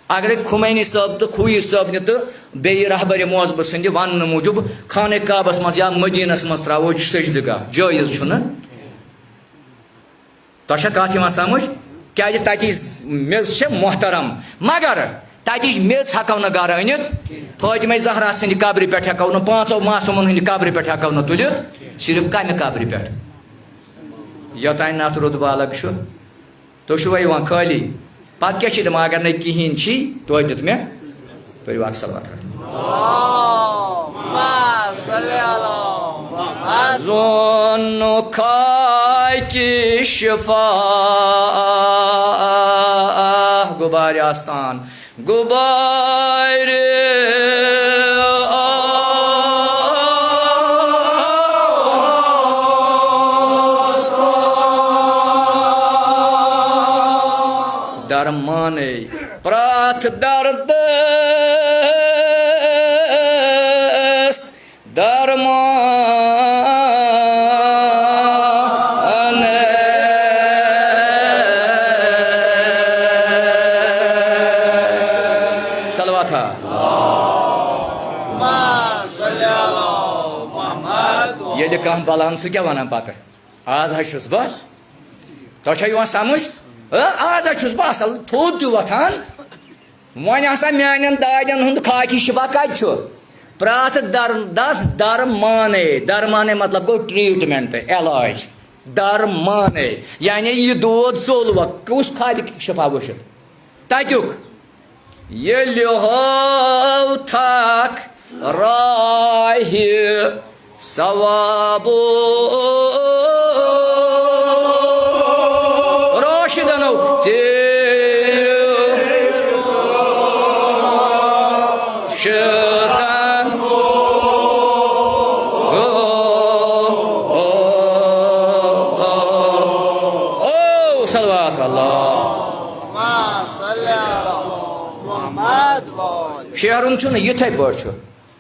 اگرے خمینی صٲب تہٕ خویی صٲب نہِ تہٕ بیٚیہِ رہبر معظمہٕ سٕنٛدِ وننہٕ موٗجوٗب خانہ کعبس منٛز یا مدیٖنس منٛز ترٛاوو سجدٕ گاہ، جٲیز چھُنہٕ۔ تۄہہِ چھا کتھ یِوان سمجھ؟ کیٛازِ تتِچ میٚژ چھےٚ محترم، مگر تتِچ میٚژ ہٮ۪کو نہٕ گرٕ أنِتھ۔ فاطمہ زہرا سٕنٛدِ قبرِ پٮ۪ٹھ ہٮ۪کو نہٕ، پانٛژو معصومن ہٕنٛدِ قبرِ پٮ۪ٹھ ہٮ۪کو نہٕ تُلِتھ، صرف کمہِ قبرِ پٮ۪ٹھ؟ یوٚتانۍ نہٕ اتھ رُت بالغ چھُ۔ تُہۍ چھِوا یِوان خٲلی؟ پتہٕ کیٛاہ چھِ دِوان اگر نَے کِہیٖنۍ چھی؟ توتہِ دیُت مےٚ۔ پٔرِو اکھ صلوات۔ زون خاکی شفا گبار آستان، گبار آستان۔ درمانے پرٛتھ دردس درمان۔ صلوات ہا۔ ییٚلہِ کانٛہہ بلان، سُہ کیٛاہ وَنان پتہٕ؟ آز حظ چھُس بہٕ، تۄہہِ چھا یِوان سمجھ؟ اۭں، آز حظ چھُس بہٕ اصل تھوٚد تہِ وۄتھان۔ وۄنۍ ہسا میانٮ۪ن دادٮ۪ن ہُنٛد خاکی شفا کتہِ چھُ؟ پرٛتھ در-، دس درمانے، درمانے مطلب گوٚو ٹریٹمنٹ، علاج۔ درمانے، یعنی یہِ دود ژوٚل وۄنۍ، کُس خاکی شفا وٕچھِتھ؟ تَتیُک۔ ییٚلہِ ہٲو تھکھ راہہِ ثوابو راشدنو ژےٚ شیطان۔ او صلوات اللہ۔ شعرُن چھُنہٕ یِتھَے پٲٹھۍ چھُ۔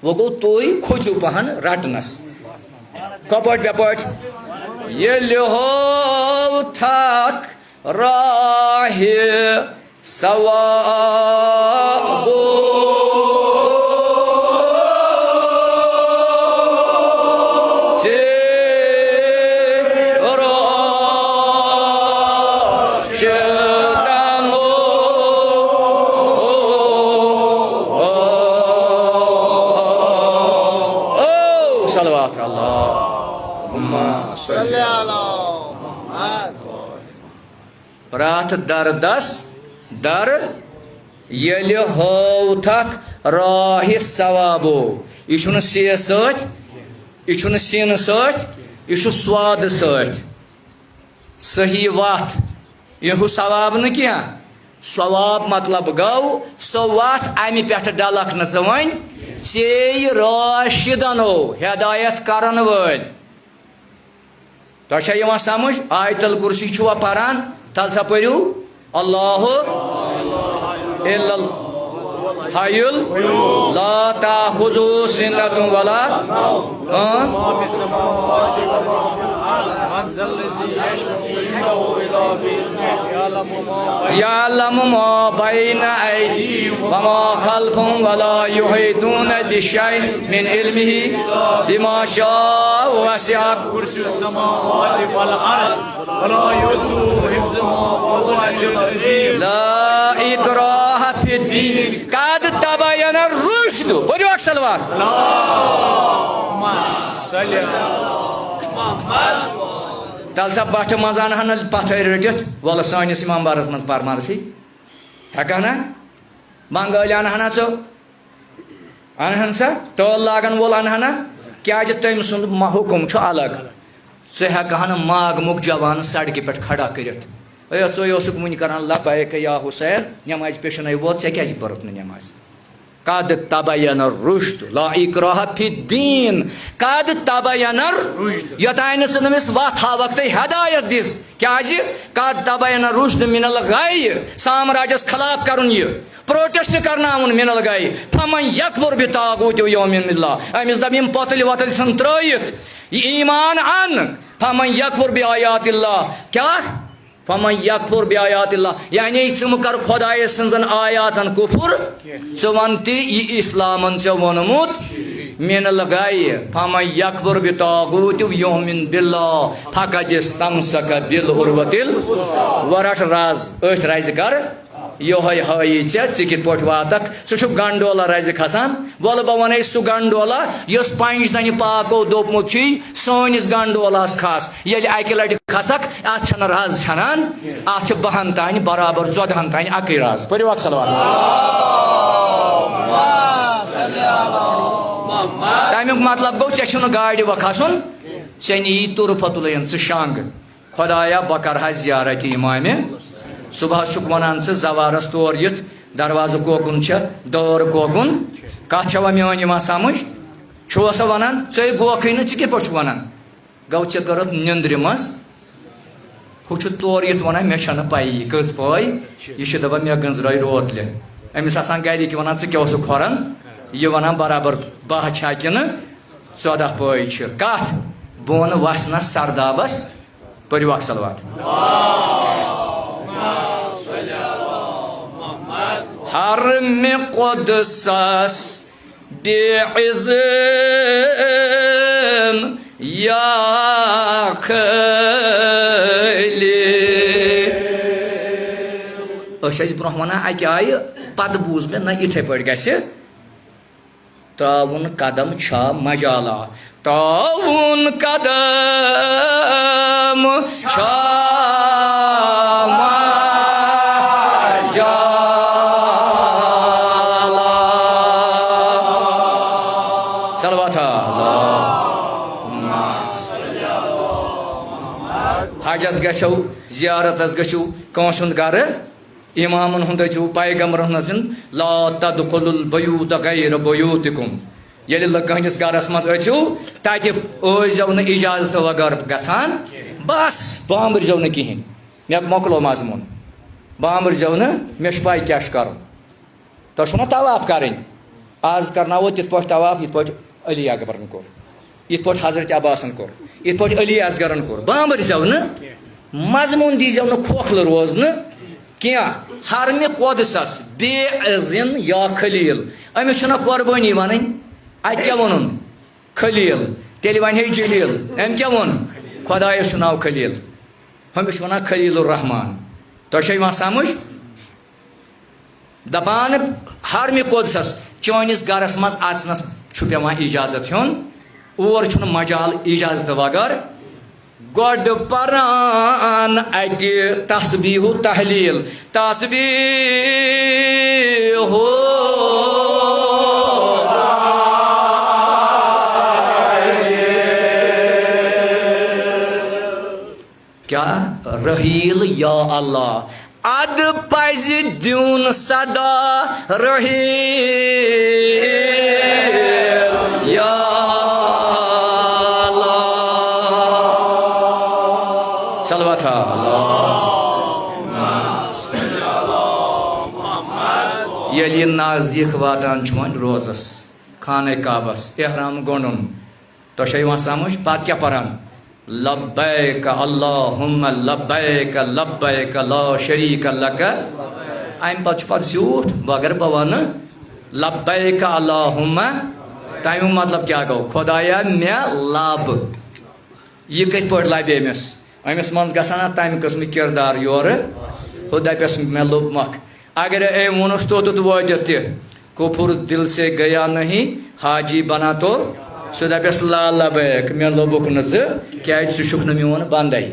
وۄنۍ گوٚو تُہۍ کھوٗژِو پہن رٹنس۔ کپٲٹھۍ بپٲٹھۍ؟ ییٚلہِ ہٲو تھکھ راہہِ ثوابو ژےٚ راشدنو۔ او صلوات اللہ۔ اللہم صلی علی محمد۔ پرٛٮ۪تھ دردس در ییٚلہِ ہٲو تھکھ راہہِ ثوابو۔ یہِ چھُنہٕ سے سۭتۍ، یہِ چھُنہٕ سیٖنہٕ سۭتۍ، یہِ چھُ صادٕ سۭتۍ۔ صحیح وَتھ، یہِ ہُہ ثواب نہٕ کینٛہہ۔ ثواب مطلب گوٚو سۄ وَتھ، اَمہِ پٮ۪ٹھٕ ڈلکھ نہٕ ژٕ وۄنۍ۔ ژے راشدنو، ہدایت کرن وٲلۍ۔ تۄہہِ چھا یِوان سمجھ؟ آیت الکرسی چھُوا پران؟ تَلہٕ سا پٔرِو۔ اللہ الا الحی لا تأخذہ سنة ولا، ہاں؟ يعلم ما بين أيديهم وما خلفهم ولا يحيطون بشيء من علمه بما شاء وسع كرسيه السماوات والأرض ولا يؤوده حفظهما وهو العلي العظيم. لا إكراه في الدين قد تبين الرشد. پٔرِو اکھ صلوات۔ تَلہٕ سا بَٹھٕ منٛز اَنہٕ ہن پَتھٕرۍ رٔٹِتھ، وَلہٕ سٲنِس اِمام بارَس منٛز پَرمارسٕے۔ ہٮ۪کہٕ ہنا؟ بنٛگٲلۍ اَنہٕ ہنا ژٕ؟ اَنہٕ ہن سا؟ ٹٲل لاگَن وول اَنہٕ ہنا؟ کیٛازِ تٔمۍ سُنٛد ما-، حُکُم چھُ الگ۔ ژٕ ہٮ۪کہٕ ہن ماگمُک جوان سڑکہِ پٮ۪ٹھ کھڑا کٔرِتھ۔ اے، ژٕے اوسُکھ وُنہِ کران لبیک یا حسین، نٮ۪مازِ پیشنَے ووت، ژےٚ کیٛازِ پٔرٕتھ نہٕ نٮ۪ماز؟ قد تبین الرشد، لا اکراہ فی الدین، قد تبین الرشد۔ یوتانۍ نہٕ ژٕ تٔمِس وتھ ہاوکھ تہٕ ہدایت دِس۔ کیازِ؟ قد تبین الرشد من الغی، سامراجس خلاف کرُن یہِ، پروٹیسٹ کرناوُن من الغی۔ فمن یکفر بطاغوت یؤمن باللہ، أمِس دپ یِم پۄتٕلۍ وۄتٕلۍ ژھٕن ترٲیِتھ، یہِ ایمان ان۔ فمن یکفر بآیات اللہ، کیاہ؟ فمن یکفر بآیات اللہ، یعنی ژٕ مہٕ کر خدایہِ سٕنزن آیاتن کفر۔ ژٕ ون تہِ یہِ اسلامن ژےٚ ووٚنمُت، من الغی، فمن یکفر بطاغوت یؤمن باللہ فقد استمسک بالعروۃ ال-، وۄنۍ رٹ رز، أتھۍ رزِ کر یۄہے ہٲیی ژےٚ، ژٕ کِتھ پٲٹھۍ واتکھ؟ ژٕ چھُکھ گنڈولا رزِ کھسان۔ وَلہٕ بہٕ وَنَے سُہ گنڈولا یُس پنجتنہِ پاکو دوٚپمُت چھُے، سٲنِس گنڈولاہَس کھس۔ ییٚلہِ اَکہِ لَٹہِ کھسکھ، اَتھ چھَنہٕ رز ژھٮ۪نان، اَتھ چھِ بَہَن تانۍ برابر، ژۄدہَن تانۍ اَکٕے رز۔ پٔرِو اکھ صلوات۔ تَمیُک مطلب گوٚو، ژےٚ چھُنہٕ گاڑِ وۄنۍ کھسُن، ژےٚ نِیی تُرپھ تُلٕے ژٕ شنٛگ۔ خدایا، بہٕ کرٕ ہا زیارت امام۔ صبحس چھُکھ ونان ژٕ زوارس تور یِتھ، دروازٕ کوکُن چھےٚ، دٲر کوکُن۔ کتھ چھےٚ وۄنۍ میٲنۍ یِوان سمجھ؟ چھُوا سا ونان؟ ژے گوکھٕے نہٕ، ژٕ کِتھ پٲٹھۍ چھُکھ ونان؟ گوٚو ژےٚ کٔرٕتھ نیندرِ منٛز۔ ہُہ چھُ تور یِتھ ونان، مےٚ چھنہٕ پَیی کٔژ پٲے۔ یہِ چھُ دپان، مےٚ گٔنزرٲے روتلہِ۔ أمِس آسان گرِکۍ ونان، ژٕ کیٛاہ اوسُکھ کھۄران؟ یہِ ونان برابر، باہ چھا کِنہٕ ژۄداہ پٲے چھِ۔ کتھ؟ بۄن وسنس سردابس۔ پٔرِو اکھ صلوات۔ حرم قدسس بے اذن یا خلیل۔ أسۍ ٲسۍ برونٛہہ ونان اکہِ آیہِ، پتہٕ بوٗز مےٚ، نہ، یِتھے پٲٹھۍ گژھِ۔ تراوُن قدم چھا مجالا، تراوُن قدم چھا مجالا۔ حجس گژھو، زیارتس گژھو، کٲنٛسہِ ہُنٛد گرٕ، امامن ہُنٛد ٲسِو، پیغمبرن ہُنٛد ٲسِو، لا تدخلوا البیوت غیر بیوتکم۔ ییٚلہِ لُکہٕ ہٕنٛدِس گرس منٛز أژِو، تتہِ ٲسۍزیو نہٕ اجازت وغٲر گژھان۔ بس، بامبرزیو نہٕ کِہینۍ۔ مےٚ مۄکلو مضموٗن۔ بامبرزیو نہٕ، مےٚ چھُ پَے کیٛاہ چھُ کَرُن۔ تۄہہِ چھُو نا طواف کَرٕنۍ؟ آز کَرناوو تِتھ پٲٹھۍ طواف، یِتھ پٲٹھۍ علی اکبرن کوٚر، یِتھ پٲٹھۍ حضرت عباسن کوٚر، یِتھ پٲٹھۍ علی اصغرن کوٚر۔ بامبرزیو نہٕ، مضموٗن دیٖزیو نہٕ کھوکھلہٕ روزنہٕ کینٛہہ۔ حرمِ قۄدسس بے اذن یا خلیل، أمِس چھُنہ قۄربٲنی وَنٕنۍ؟ اَتہِ کیٛاہ ووٚنُن؟ خلیل۔ تیٚلہِ وَنہِ ہے جلیل۔ أمۍ کیٛاہ ووٚن؟ خۄدایَس چھُ ناو خلیل۔ ہُمِس چھِ وَنان خلیل الرحمان۔ تۄہہِ چھا یِوان سمجھ؟ دَپان، حرمِ قۄدسَس، چٲنِس گَرَس منٛز اَژنَس چھُ پٮ۪وان اِجازت ہیوٚن، اور چھُنہٕ مجال اِجازت وغٲر۔ گۄڈٕ پَران اَتہِ تسبیح و تحلیل، تسبیح و کیا رحیل یا اللہ، اد پزِ دیُن صدا رحیل یا اللہ۔ صلوات۔ ییٚلہِ یہِ نزدیٖک واتان چھُ وۄنۍ روزس، خانہ کعبس، احرام گنٛڈُن، تۄہہِ چھا یِوان سمجھ؟ پتہٕ کیٛاہ پران؟ لبیک اللہم لبیک، لبیک لا شریک لک۔ امہِ پتہٕ چھُ پتہٕ زیوٗٹھ، مگر بہٕ ونہٕ لبیک اللہم۔ تمیُک مطلب کیٛاہ گوٚو؟ خۄدایا، مےٚ لب۔ یہِ کِتھ پٲٹھۍ لبہِ أمِس؟ أمِس منٛز گژھان تمہِ قٕسمٕکۍ کردار یورٕ، ہُہ دپٮ۪س، مےٚ لوٚب مکھ۔ اگر أمۍ ووٚنُس توٚتَتھ وٲتِتھ تہِ، کفر دل سے گیا نہیں، حاجی بنا تو، سُہ دَپٮ۪س، لا لبیک، مےٚ لوٚبُکھ نہٕ ژٕ، کیٛازِ ژٕ چھُکھ نہٕ میون بندے۔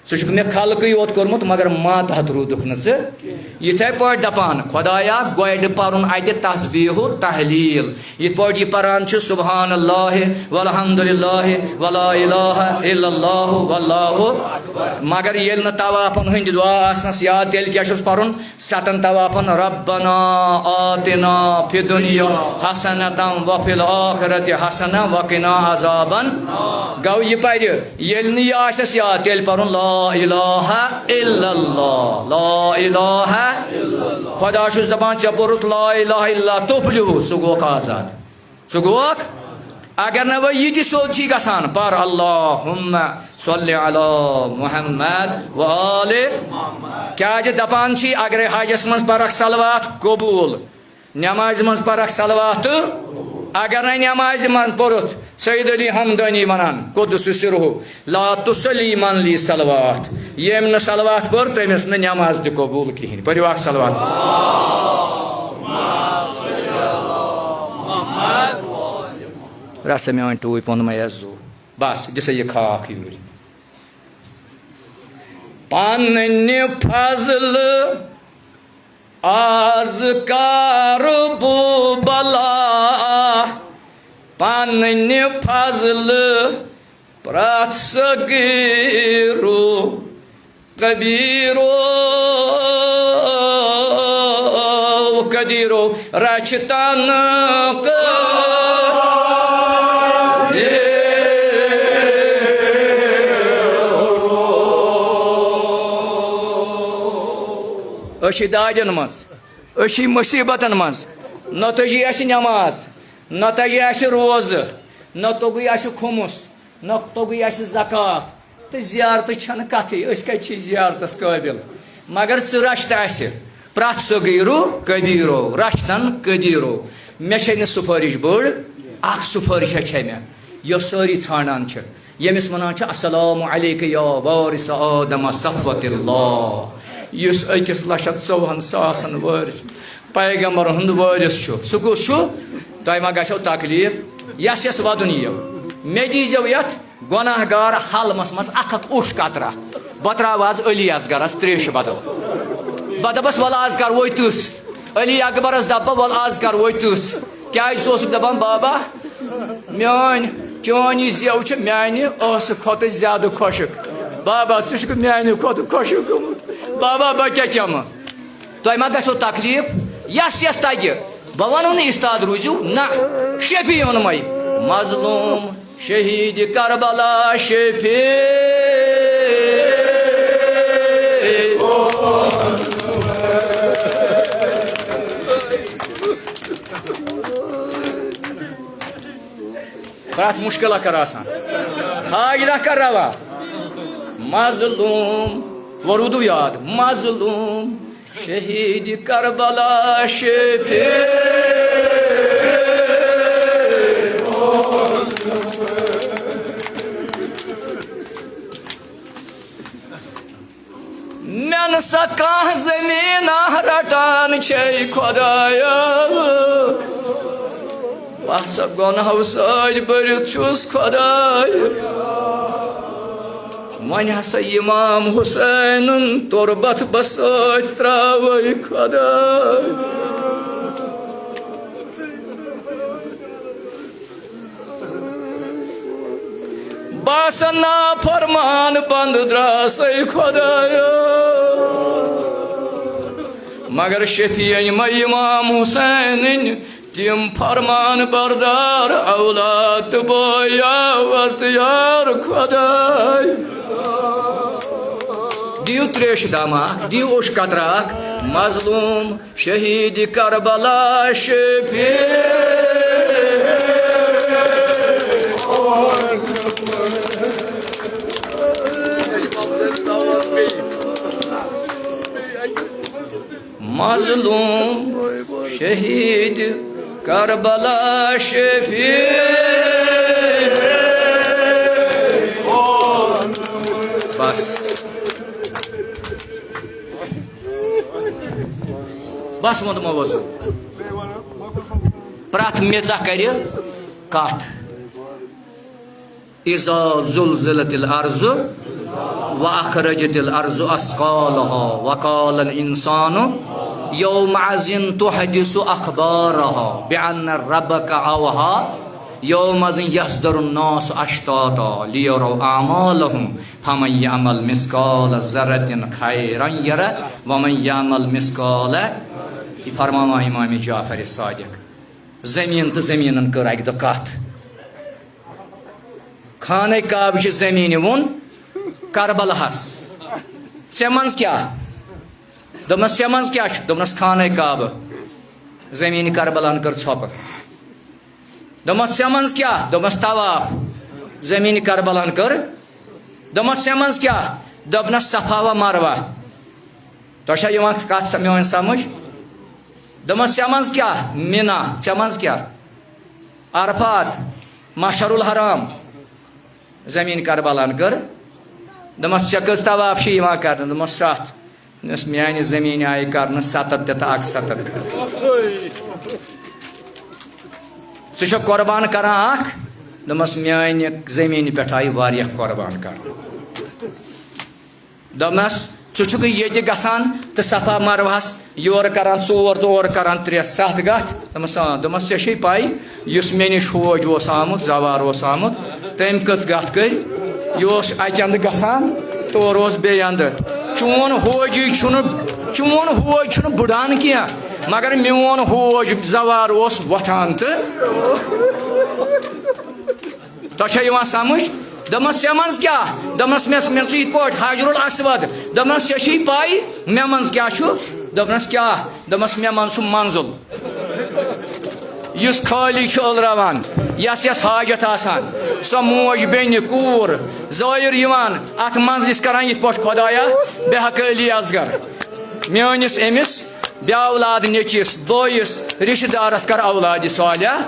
ژٕ چھُکھ مےٚ خلقٕے یوت کوٚرمُت، مگر ماتحت روٗدُکھ نہٕ ژٕ۔ یِتھے پٲٹھۍ دَپان، خۄدایا، گۄڈٕ پَرُن اَتہِ تسبیح و تحلیل۔ یِتھ پٲٹھۍ یہِ پَران چھُ، سبحان اللہ والحمد للہ ولا الہ الا اللہ واللہ۔ مگر ییٚلہِ نہٕ طوافن ہٕنٛدۍ دُعا آسنَس یاد، تیٚلہِ کیٛاہ چھُس پَرُن؟ ستن طوافن، ربنا آتنا فی الدنیا حسنة وفی الآخرة حسنة وقنا عذاب۔ گوٚو یہِ پرِ، ییٚلہِ نہٕ یہِ آسٮ۪س یاد، تیٚلہِ پرُن لا الہ الا اللہ، لا الہ۔ خۄدا چھُس دپان، ژےٚ پوٚرُتھ لا الہ الا اللہ، تفلحو، ژٕ گوکھ آزاد۔ ژٕ گوکھ؟ اگر نہٕ وۄنۍ یہِ تہِ سیوٚد چھی گژھان، پر اللہم صل علی محمد و آل۔ کیازِ دپان چھی، اگرے حجس منٛز پرکھ صلوات قبول، نمازِ منٛز پرکھ صلوات، تہٕ اگر نَے نمازِ منٛز پوٚرُتھ، سید علی ہمدانی ونان، قدس سرہ، لا تصلی من لی صلوات، ییٚمۍ نہٕ صلوات پٔر، تٔمِس نہٕ نماز تہِ قبول کِہیٖنۍ۔ پٔرِو اکھ صلوات۔ رٹھ سا میٲنۍ ٹوٗپۍ، ووٚنمَے اَسہِ زُو۔ بس، دِ سا یہِ خاکھ یوٗرۍ۔ پننہِ فضلہٕ آز کارٕ بہٕ بلا، پننہِ فضلہٕ پرٛٮ۪تھ صغیٖرو کبیٖرو، کدیٖرو رچھِ تنہٕ۔ أسۍ چھِ دادٮ۪ن منٛز، أسۍ چھِ مُصیٖبتن منٛز، نہ تٔجی اَسہِ نٮ۪ماز، نہ تٔجی اَسہِ روزٕ، نہ توٚگُے اَسہِ خُمُس، نہ توٚگُے اَسہِ زکوٰۃ، تہٕ زیارتٕچ چھَنہٕ کَتھٕے، أسۍ کَتہِ چھِ زیارتَس قٲبِل؟ مگر ژٕ رَچھ تہٕ اَسہِ، پرٛٮ۪تھ صغیٖرو کبیٖرو، رَچھ تَن کدیٖرو۔ مےٚ چھے نہٕ سُفٲرِش بٔڑ، اَکھ سُفٲرِشا چھے مےٚ، یۄس سٲری ژھانٛڈان چھِ، ییٚمِس وَنان چھِ، السلام علیک یا وارث آدم صفوت اللہ، یُس أکِس لَچھَن ژۄوُہَن ساسَن وٲرِث پیغمبرن ہُنٛد وٲرِث چھُ، سُہ کُس چھُ؟ تۄہہِ ما گژھیو تکلیف؟ یَس یَس وَدُن یِیو، مےٚ دیٖزیو یَتھ گۄناہ گار حلمَس منٛز اَکھ اَکھ اوٚش قطرہ۔ بہٕ ترٛاوٕ آز علی اصغرَس ترٛیشہِ بدل۔ بہٕ دَپَس، وَلہٕ آز کَروے تٕژھ۔ علی اکبرَس دَپہٕ بہٕ، وَلہٕ آز کَروے تٕژھ۔ کیٛازِ سُہ اوسُکھ دَپان، بابا، میٛٲنۍ، چٲنۍ یہِ زٮ۪و چھِ میٛانہِ ٲسہٕ کھۄتہٕ زیادٕ خۄشٕک۔ بابا، ژٕ چھُکھ میانہِ کھۄتہٕ خۄشک گوٚمُت۔ بابا، بہٕ کیٛاہ چٮ۪مہٕ؟ تۄہہِ ما گژھیو تکلیف؟ یس یس تگہِ، بہٕ ونو نہٕ استاد روٗزِو، نہ، شفیع اوٚنمَے۔ مظلوم شہید کربلا شفیع۔ پرٛٮ۪تھ مُشکِل اکھ کر آسان۔ حاجت اکھ کر روا۔ مظلوم، وۄنۍ روٗدوٕ یاد، مظلوم شہید کربلا شفیع۔ مےٚ نہٕ سا کانٛہہ زٔمیٖنہ رٹان چھے خۄدایا۔ بہٕ ہسا گۄنہو سۭتۍ بٔرِتھ چھُس خۄدایا۔ وۄنۍ ہسا امام حسینن تربت بہٕ سۭتۍ ترٛاوے خۄدایا۔ باسن نافرمان بند دراسے خۄدایا۔ مگر شفیع مےٚ امام حسینٕنۍ تِم فرمان بردار اولاد تہٕ بٲے یاور تہٕ یار خۄدایا۔ دِیِو تریشہِ دامہ اکھ، دِیِو اوٚش قطرہ اکھ۔ مظلوم شہید کربلا شفیع۔ مظلوم شہید کربلا شفیع۔ بس۔ بس ووٚن تِمو وۄزُل۔ پرٛٮ۪تھ میژا کرِ کتھ۔ اذا زلزلت الارض واخرجت الارض اثقالها وقال الانسان يومئذ تحدث اخبارها بان ربك اوحى يومئذ يصدر الناس اشتاتا ليروا اعمالهم فمن يعمل مثقال ذرة خيرا يره ومن يعمل مثقال۔ یہِ فرماوان امام جعفر صادق۔ زمین تہٕ زمینن کٔر اکہِ دۄہ کتھ۔ خانہ کعبہٕ چھِ زمینہِ ووٚن کربلاہس، "ژےٚ منٛز کیٛاہ؟" دوٚپنس، "ژےٚ منٛز کیٛاہ چھُ؟" دوٚپنس، "خانہ کعبہٕ۔" زمینہِ کربلاہن کٔر ژھۄپہٕ۔ دوٚپمس، "ژےٚ منٛز کیٛاہ؟" دوٚپمس، "طواف۔" زمینہِ کربلاہن کٔر۔ دوٚپمس، "ژےٚ منٛز کیٛاہ؟" دوٚپنس، "صفا و مروہ۔" تۄہہِ چھا یِوان کتھ سم-، میٲنۍ سمجھ؟ دوٚپمس، "ژےٚ منٛز کیٛاہ؟" مِنا۔ "ژےٚ منٛز کیٛاہ؟" عرفات، مشعر الحرام۔ زمین کربلاہن کٔر۔ دوٚپمس، "ژےٚ کٔژ طواف چھِ یِوان کرنہٕ؟" دوٚپمس، "ستھ۔" دوٚپمس، "میانہِ زمین آیہِ کرنہٕ ستتھ تہِ تہٕ اکستتھ تہِ۔" "ژٕ چھکھ قربان کران اکھ؟" دوٚپمس، "میانہِ زمینہِ پٮ۪ٹھ آیہِ واریاہ قربان کرنہٕ۔" دوٚپنس، "ژٕ چھُکھ ییٚتہِ گژھان تہٕ صفا مروہس یورٕ کران ژور تہٕ اورٕ کران ترٛےٚ، ستھ گتھ؟" دوٚپمس، "آ۔" دوٚپمس، "ژےٚ چھے پَے، یُس مےٚ نِش حوج اوس آمُت، زوار اوس آمُت، تٔمۍ کٔژ گتھ کٔرۍ؟ یہِ اوس اکہِ اندٕ گژھان تہٕ اورٕ اوس بیٚیہِ اندٕ۔ چون حوجی چھُنہٕ، چون حوج چھُنہٕ بُڈان کینٛہہ، مگر میون حوج زوار اوس وۄتھان تہٕ۔" تۄہہِ چھا یِوان سمجھ؟ دوٚپمس، "ژےٚ منٛز کیٛاہ؟" دوٚپمس، "مےٚ، مےٚ چھُ یِتھ پٲٹھۍ حجر الاسود۔" دوٚپمس، "ژےٚ چھُے پَے مےٚ منٛز کیٛاہ چھُ؟" دوٚپنس، "کیٛاہ؟" دوٚپمس، "مےٚ منٛز چھُ منزل، یُس خٲلی چھُ ألراوان، یس یس حاجت آسان، سۄ موج، بیٚنہِ، کوٗر، زٲیُر یِوان اتھ منزلس کران یِتھ پٲٹھۍ، خۄدایا، بے حق علی اصغر، میٲنِس أمِس بے اولاد نیٚچوِس، بٲیِس، رشتہٕ دارس کر اولاد صالح۔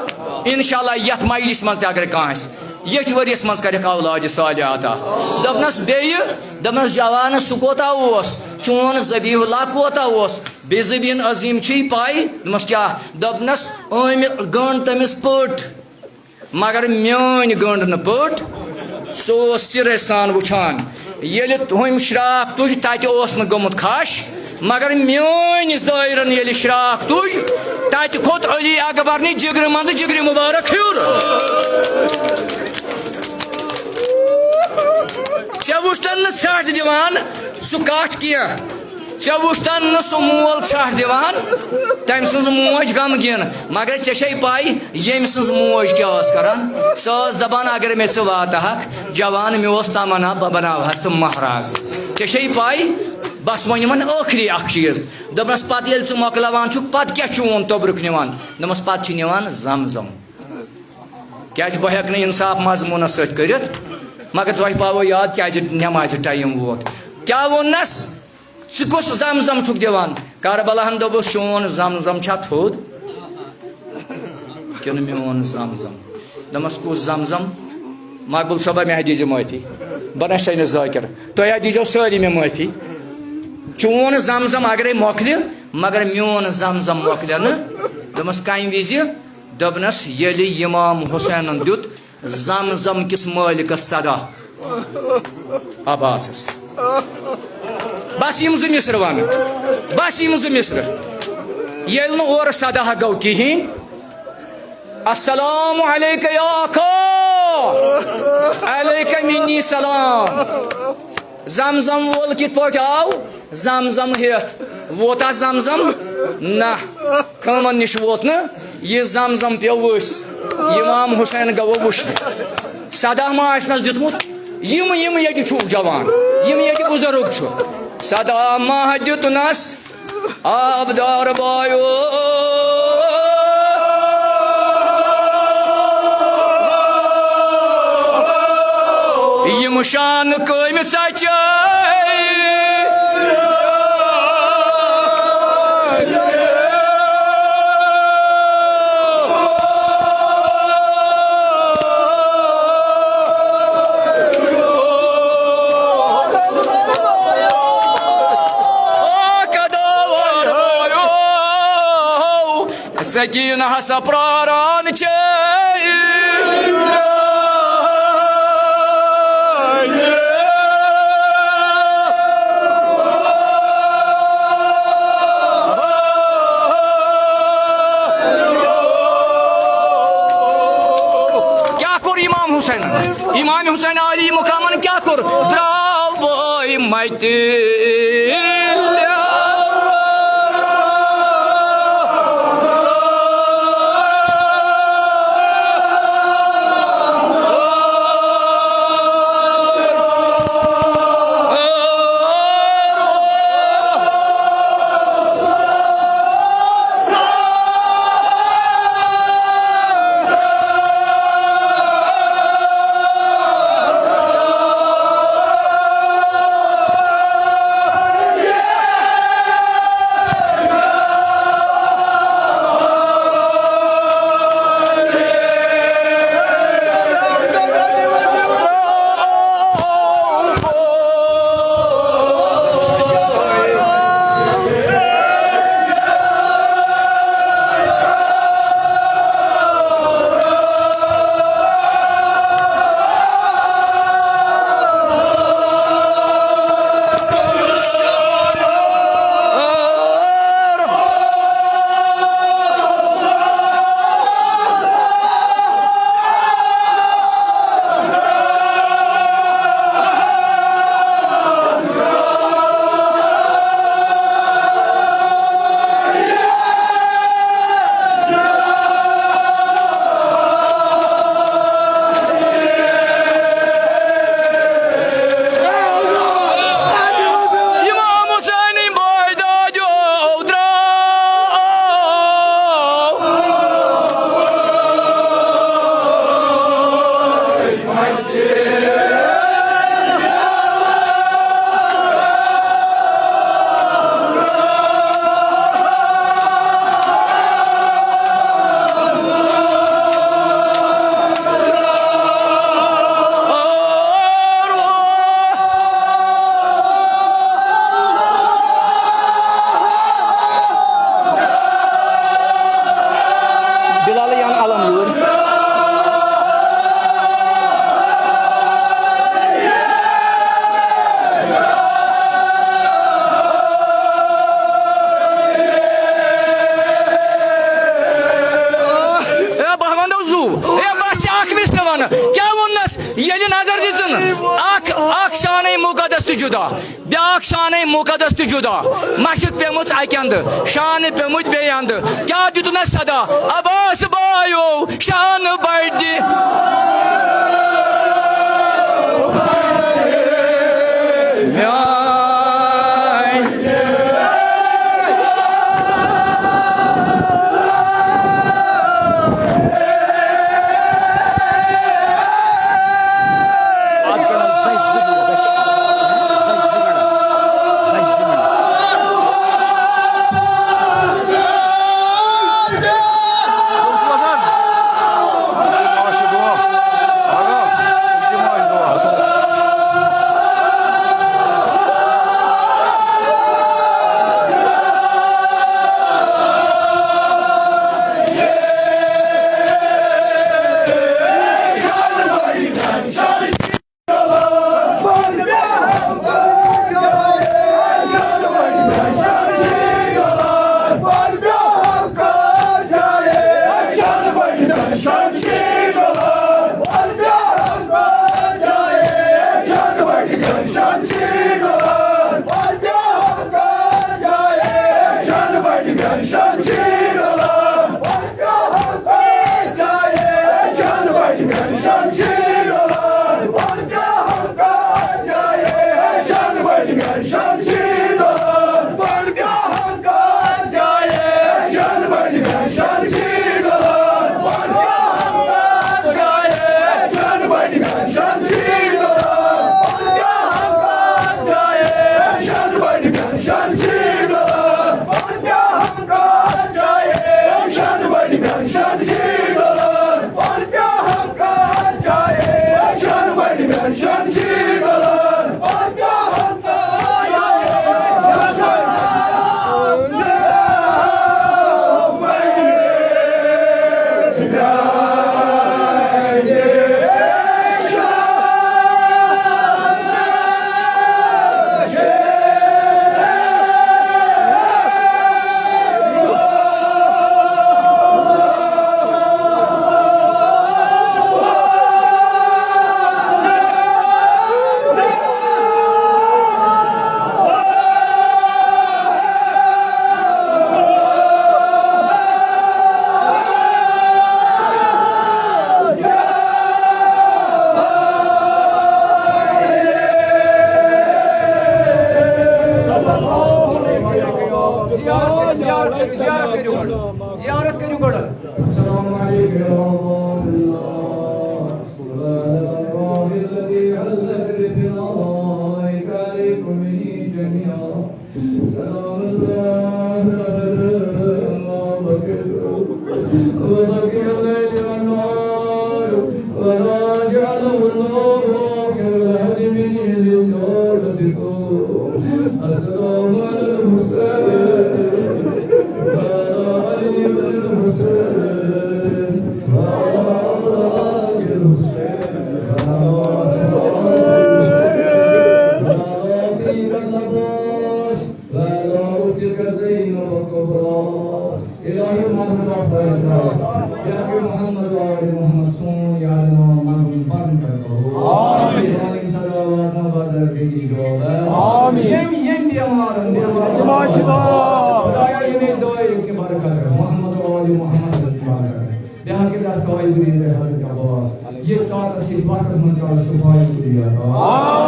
انشاءاللہ یتھ مجلس منٛز تہِ اگر کانٛہہ آسہِ، ییٚتھۍ ؤریس منٛز کرٮ۪کھ اولاد صالح عطا۔" دوٚپنس بیٚیہِ، دوٚپنس، "جوانس سُہ کوتاہ اوس؟ چون ذبیح اللہ کوتاہ اوس؟ بے زبین عظیم چھے پاے؟" دوٚپمس، "کیٛاہ؟" دوٚپنس، "أمۍ گٔنڈ تٔمِس پٔٹ۔" مگر میٲنۍ گٔنڈ نہٕ پٔٹ، سُہ اوس چِرے سان وٕچھان۔ ییٚلہِ ہُمۍ شراکھ تُج، تتہِ اوس نہٕ گوٚمُت کھش، مگر میٲنۍ زٲیرن ییٚلہِ شراکھ تُج، تتہِ کھوٚت علی اکبر نہِ جگرٕ منٛزٕ جگرِ مبارک ہیوٚر۔ ژےٚ وٕچھتن نہٕ دِوان سُہ کَٹھ کینٛہہ۔ ژےٚ وُچھتن نہٕ سُہ مول ژھٹھ دِوان، تٔمۍ سٕنٛز موج غمگیٖن۔ مگر ژےٚ چھے پَے، ییٚمۍ سٕنٛز موج کیٛاہ ٲس کران؟ سۄ ٲس دَپان، "اگر مےٚ ژٕ واتہٕ ہکھ جوان، مےٚ اوس تمنا، بہٕ بناوٕ ہا ژٕ مہراز۔" ژےٚ چھے پَے؟ بس وۄنۍ یِمن ٲخری اکھ چیٖز۔ دوٚپنس، پتہٕ ییٚلہِ ژٕ مۄکلاوان چھُکھ، پتہٕ کیٛاہ چون توٚبرُک نِوان؟ دوٚپمس، پتہٕ چھِ نِوان زم زم۔ کیٛازِ بہٕ ہٮ۪کہٕ نہٕ اِنصاف مضموٗنَس سۭتۍ کٔرِتھ، مگر تۄہہِ پاوو یاد، کیٛازِ نٮ۪مازِ ٹایم ووت۔ کیٛاہ ووٚننَس؟ "ژٕ کُس زم زم چھُکھ دِوان؟" کربلاہن دوٚپُس، "چون زم زم چھا تھوٚد کِنہٕ میون زم زم؟" دوٚپمَس، "کُس زم زم؟" مقبول صٲبہ، مےٚ دیٖزِ معٲفی، بہٕ نہ چھسے نہٕ ذٲکِر، تُہۍ ہا دیٖزیو سٲری مےٚ معٲفی۔ چون زم زم اگرے مۄکلہِ، مگر میون زم زم مۄکلہِ نہٕ۔ دوٚپمَس، "کَمہِ وِزِ؟" دوٚپنَس، "ییٚلہِ امام حسینن دیُت زم زم کِس مٲلکس صدا عباسس۔" بس یِم زٕ مصرٕ ونہٕ، بس یِم زٕ مصرٕ۔ ییٚلہِ نہٕ اورٕ صدا گوٚو کِہیٖنۍ، "السلام علیک یا اخا، علیک منی سلام۔" زم زم وول کِتھ پٲٹھۍ آو؟ زم زم ہیتھ ووتا زم زم؟ نہ، کٲمن نِش ووت نہٕ۔ یہِ زم زم پیوٚو ؤسۍ، امام حسین گوٚو وٕچھنہِ۔ صدا ما آسنس دیُتمُت؟ یِم، یِم ییٚتہِ چھُو جوان، یِم ییٚتہِ بُزرگ چھُ، صدا ما دیُتنس؟ آبدار بایو، یِم شان کٲمہِ ژچے۔ سکینہ ہسا پراران چھے۔ کیٛاہ کوٚر امام حسینن؟ امام حسین عالی مقامن کیٛاہ کوٚر؟ درٛاو بٲے متہِ۔ تہِ جُدا، بیٛاکھ شانَے مُقدس تہِ جُدا۔ مشق پیمٕژ اَکہِ اَندٕ، شانہٕ پیمٕتۍ بیٚیہِ اَندٕ۔ کیٛاہ دیُتنَس صدا؟ عباس بایو، شانہٕ بڑِ۔ میٛانہِ زیارت کٔرِو، زیارت کٔرِو گۄڈٕ۔ السلام علیکم ورحمۃ اللہ۔ سبحان اللہ الذی علم بالملائکۃ، علیکم منی جمیعا۔ سلام اللہ علیکم۔ وبقي الليل والنهار، ولا جعله الله آخر العهد مني لسعادتكم۔ السلام على المرسلين، وعلى علي بن الحسين، وعلى أولاد الحسين، وعلى أصحاب العباس، وعلى أختك زينب الكبرى۔ الہی محمد آفرین کر، بحق محمد و آل محمد سون یا اللہ من بند کر۔ آمین۔ سوال صلوات نہ بدل کے اجابت۔ آمین۔ یم، یم بیمارن، بیمارن۔ شفا، شفا۔ خدایا، یمے دعائے کی برکت کر، محمد و آل محمد کی برکت کر۔ بحق رسول حضرت عباس۔ یتھ ساعتس یتھ وقتس منز کر شفای کلیہ عطا۔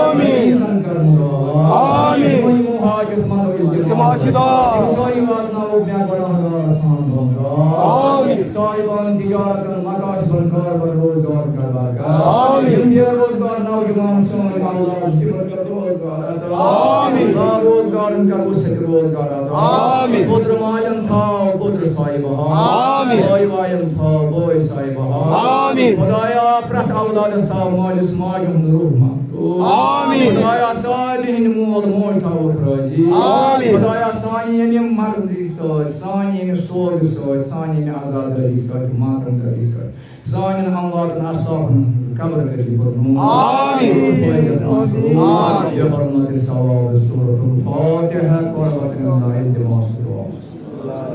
آمین۔ مریضن کر مداوا۔ آمین۔ یمو یمو حاجت مندو التماس۔ التماس دعا۔ یمو ساری واتناوو مےٚ گناہگار آسان بندگار۔ آمین۔ صاحبان تجارتن مکاسبن کاربن روزگار کر برکت۔ آمین۔ یم بے روزگار نوجوان سٲنۍ اولاد تمن کر روزگار عطا۔ آمین۔ لا روزگارن کر وسعت روزگار عطا۔ آمین۔ پتر ماجن تھاو پتر صاحبہ۔ آمین۔ بٲے واین تھاو بٲے صاحبہ۔ آمین۔ خدایا، پرٛٮ۪تھ اولادس تھاو مٲلِس ماجہِ ہُنٛد روح محفوظ۔ آمین۔ خدایا، سارنٕے ہٕنٛدۍ مول موج تھاوُکھ رٲضی۔ آمین۔ خدایا، سانہِ ییٚمہِ مرضی سۭتۍ، سانہِ ییٚمہِ سوگہٕ سۭتۍ، سانہِ ییٚمہِ عزادٲری سۭتۍ، ماتم دٲری سۭتۍ، سانٮ۪ن امواتن اصحابن ہٕنٛز قبر کٔرِو پُرنوٗر۔ آمین۔ فٲیض منصوٗر۔ آمین۔ بحرمت ثواب سورۃ الفاتحہ، قربت اللہ التماس دعا۔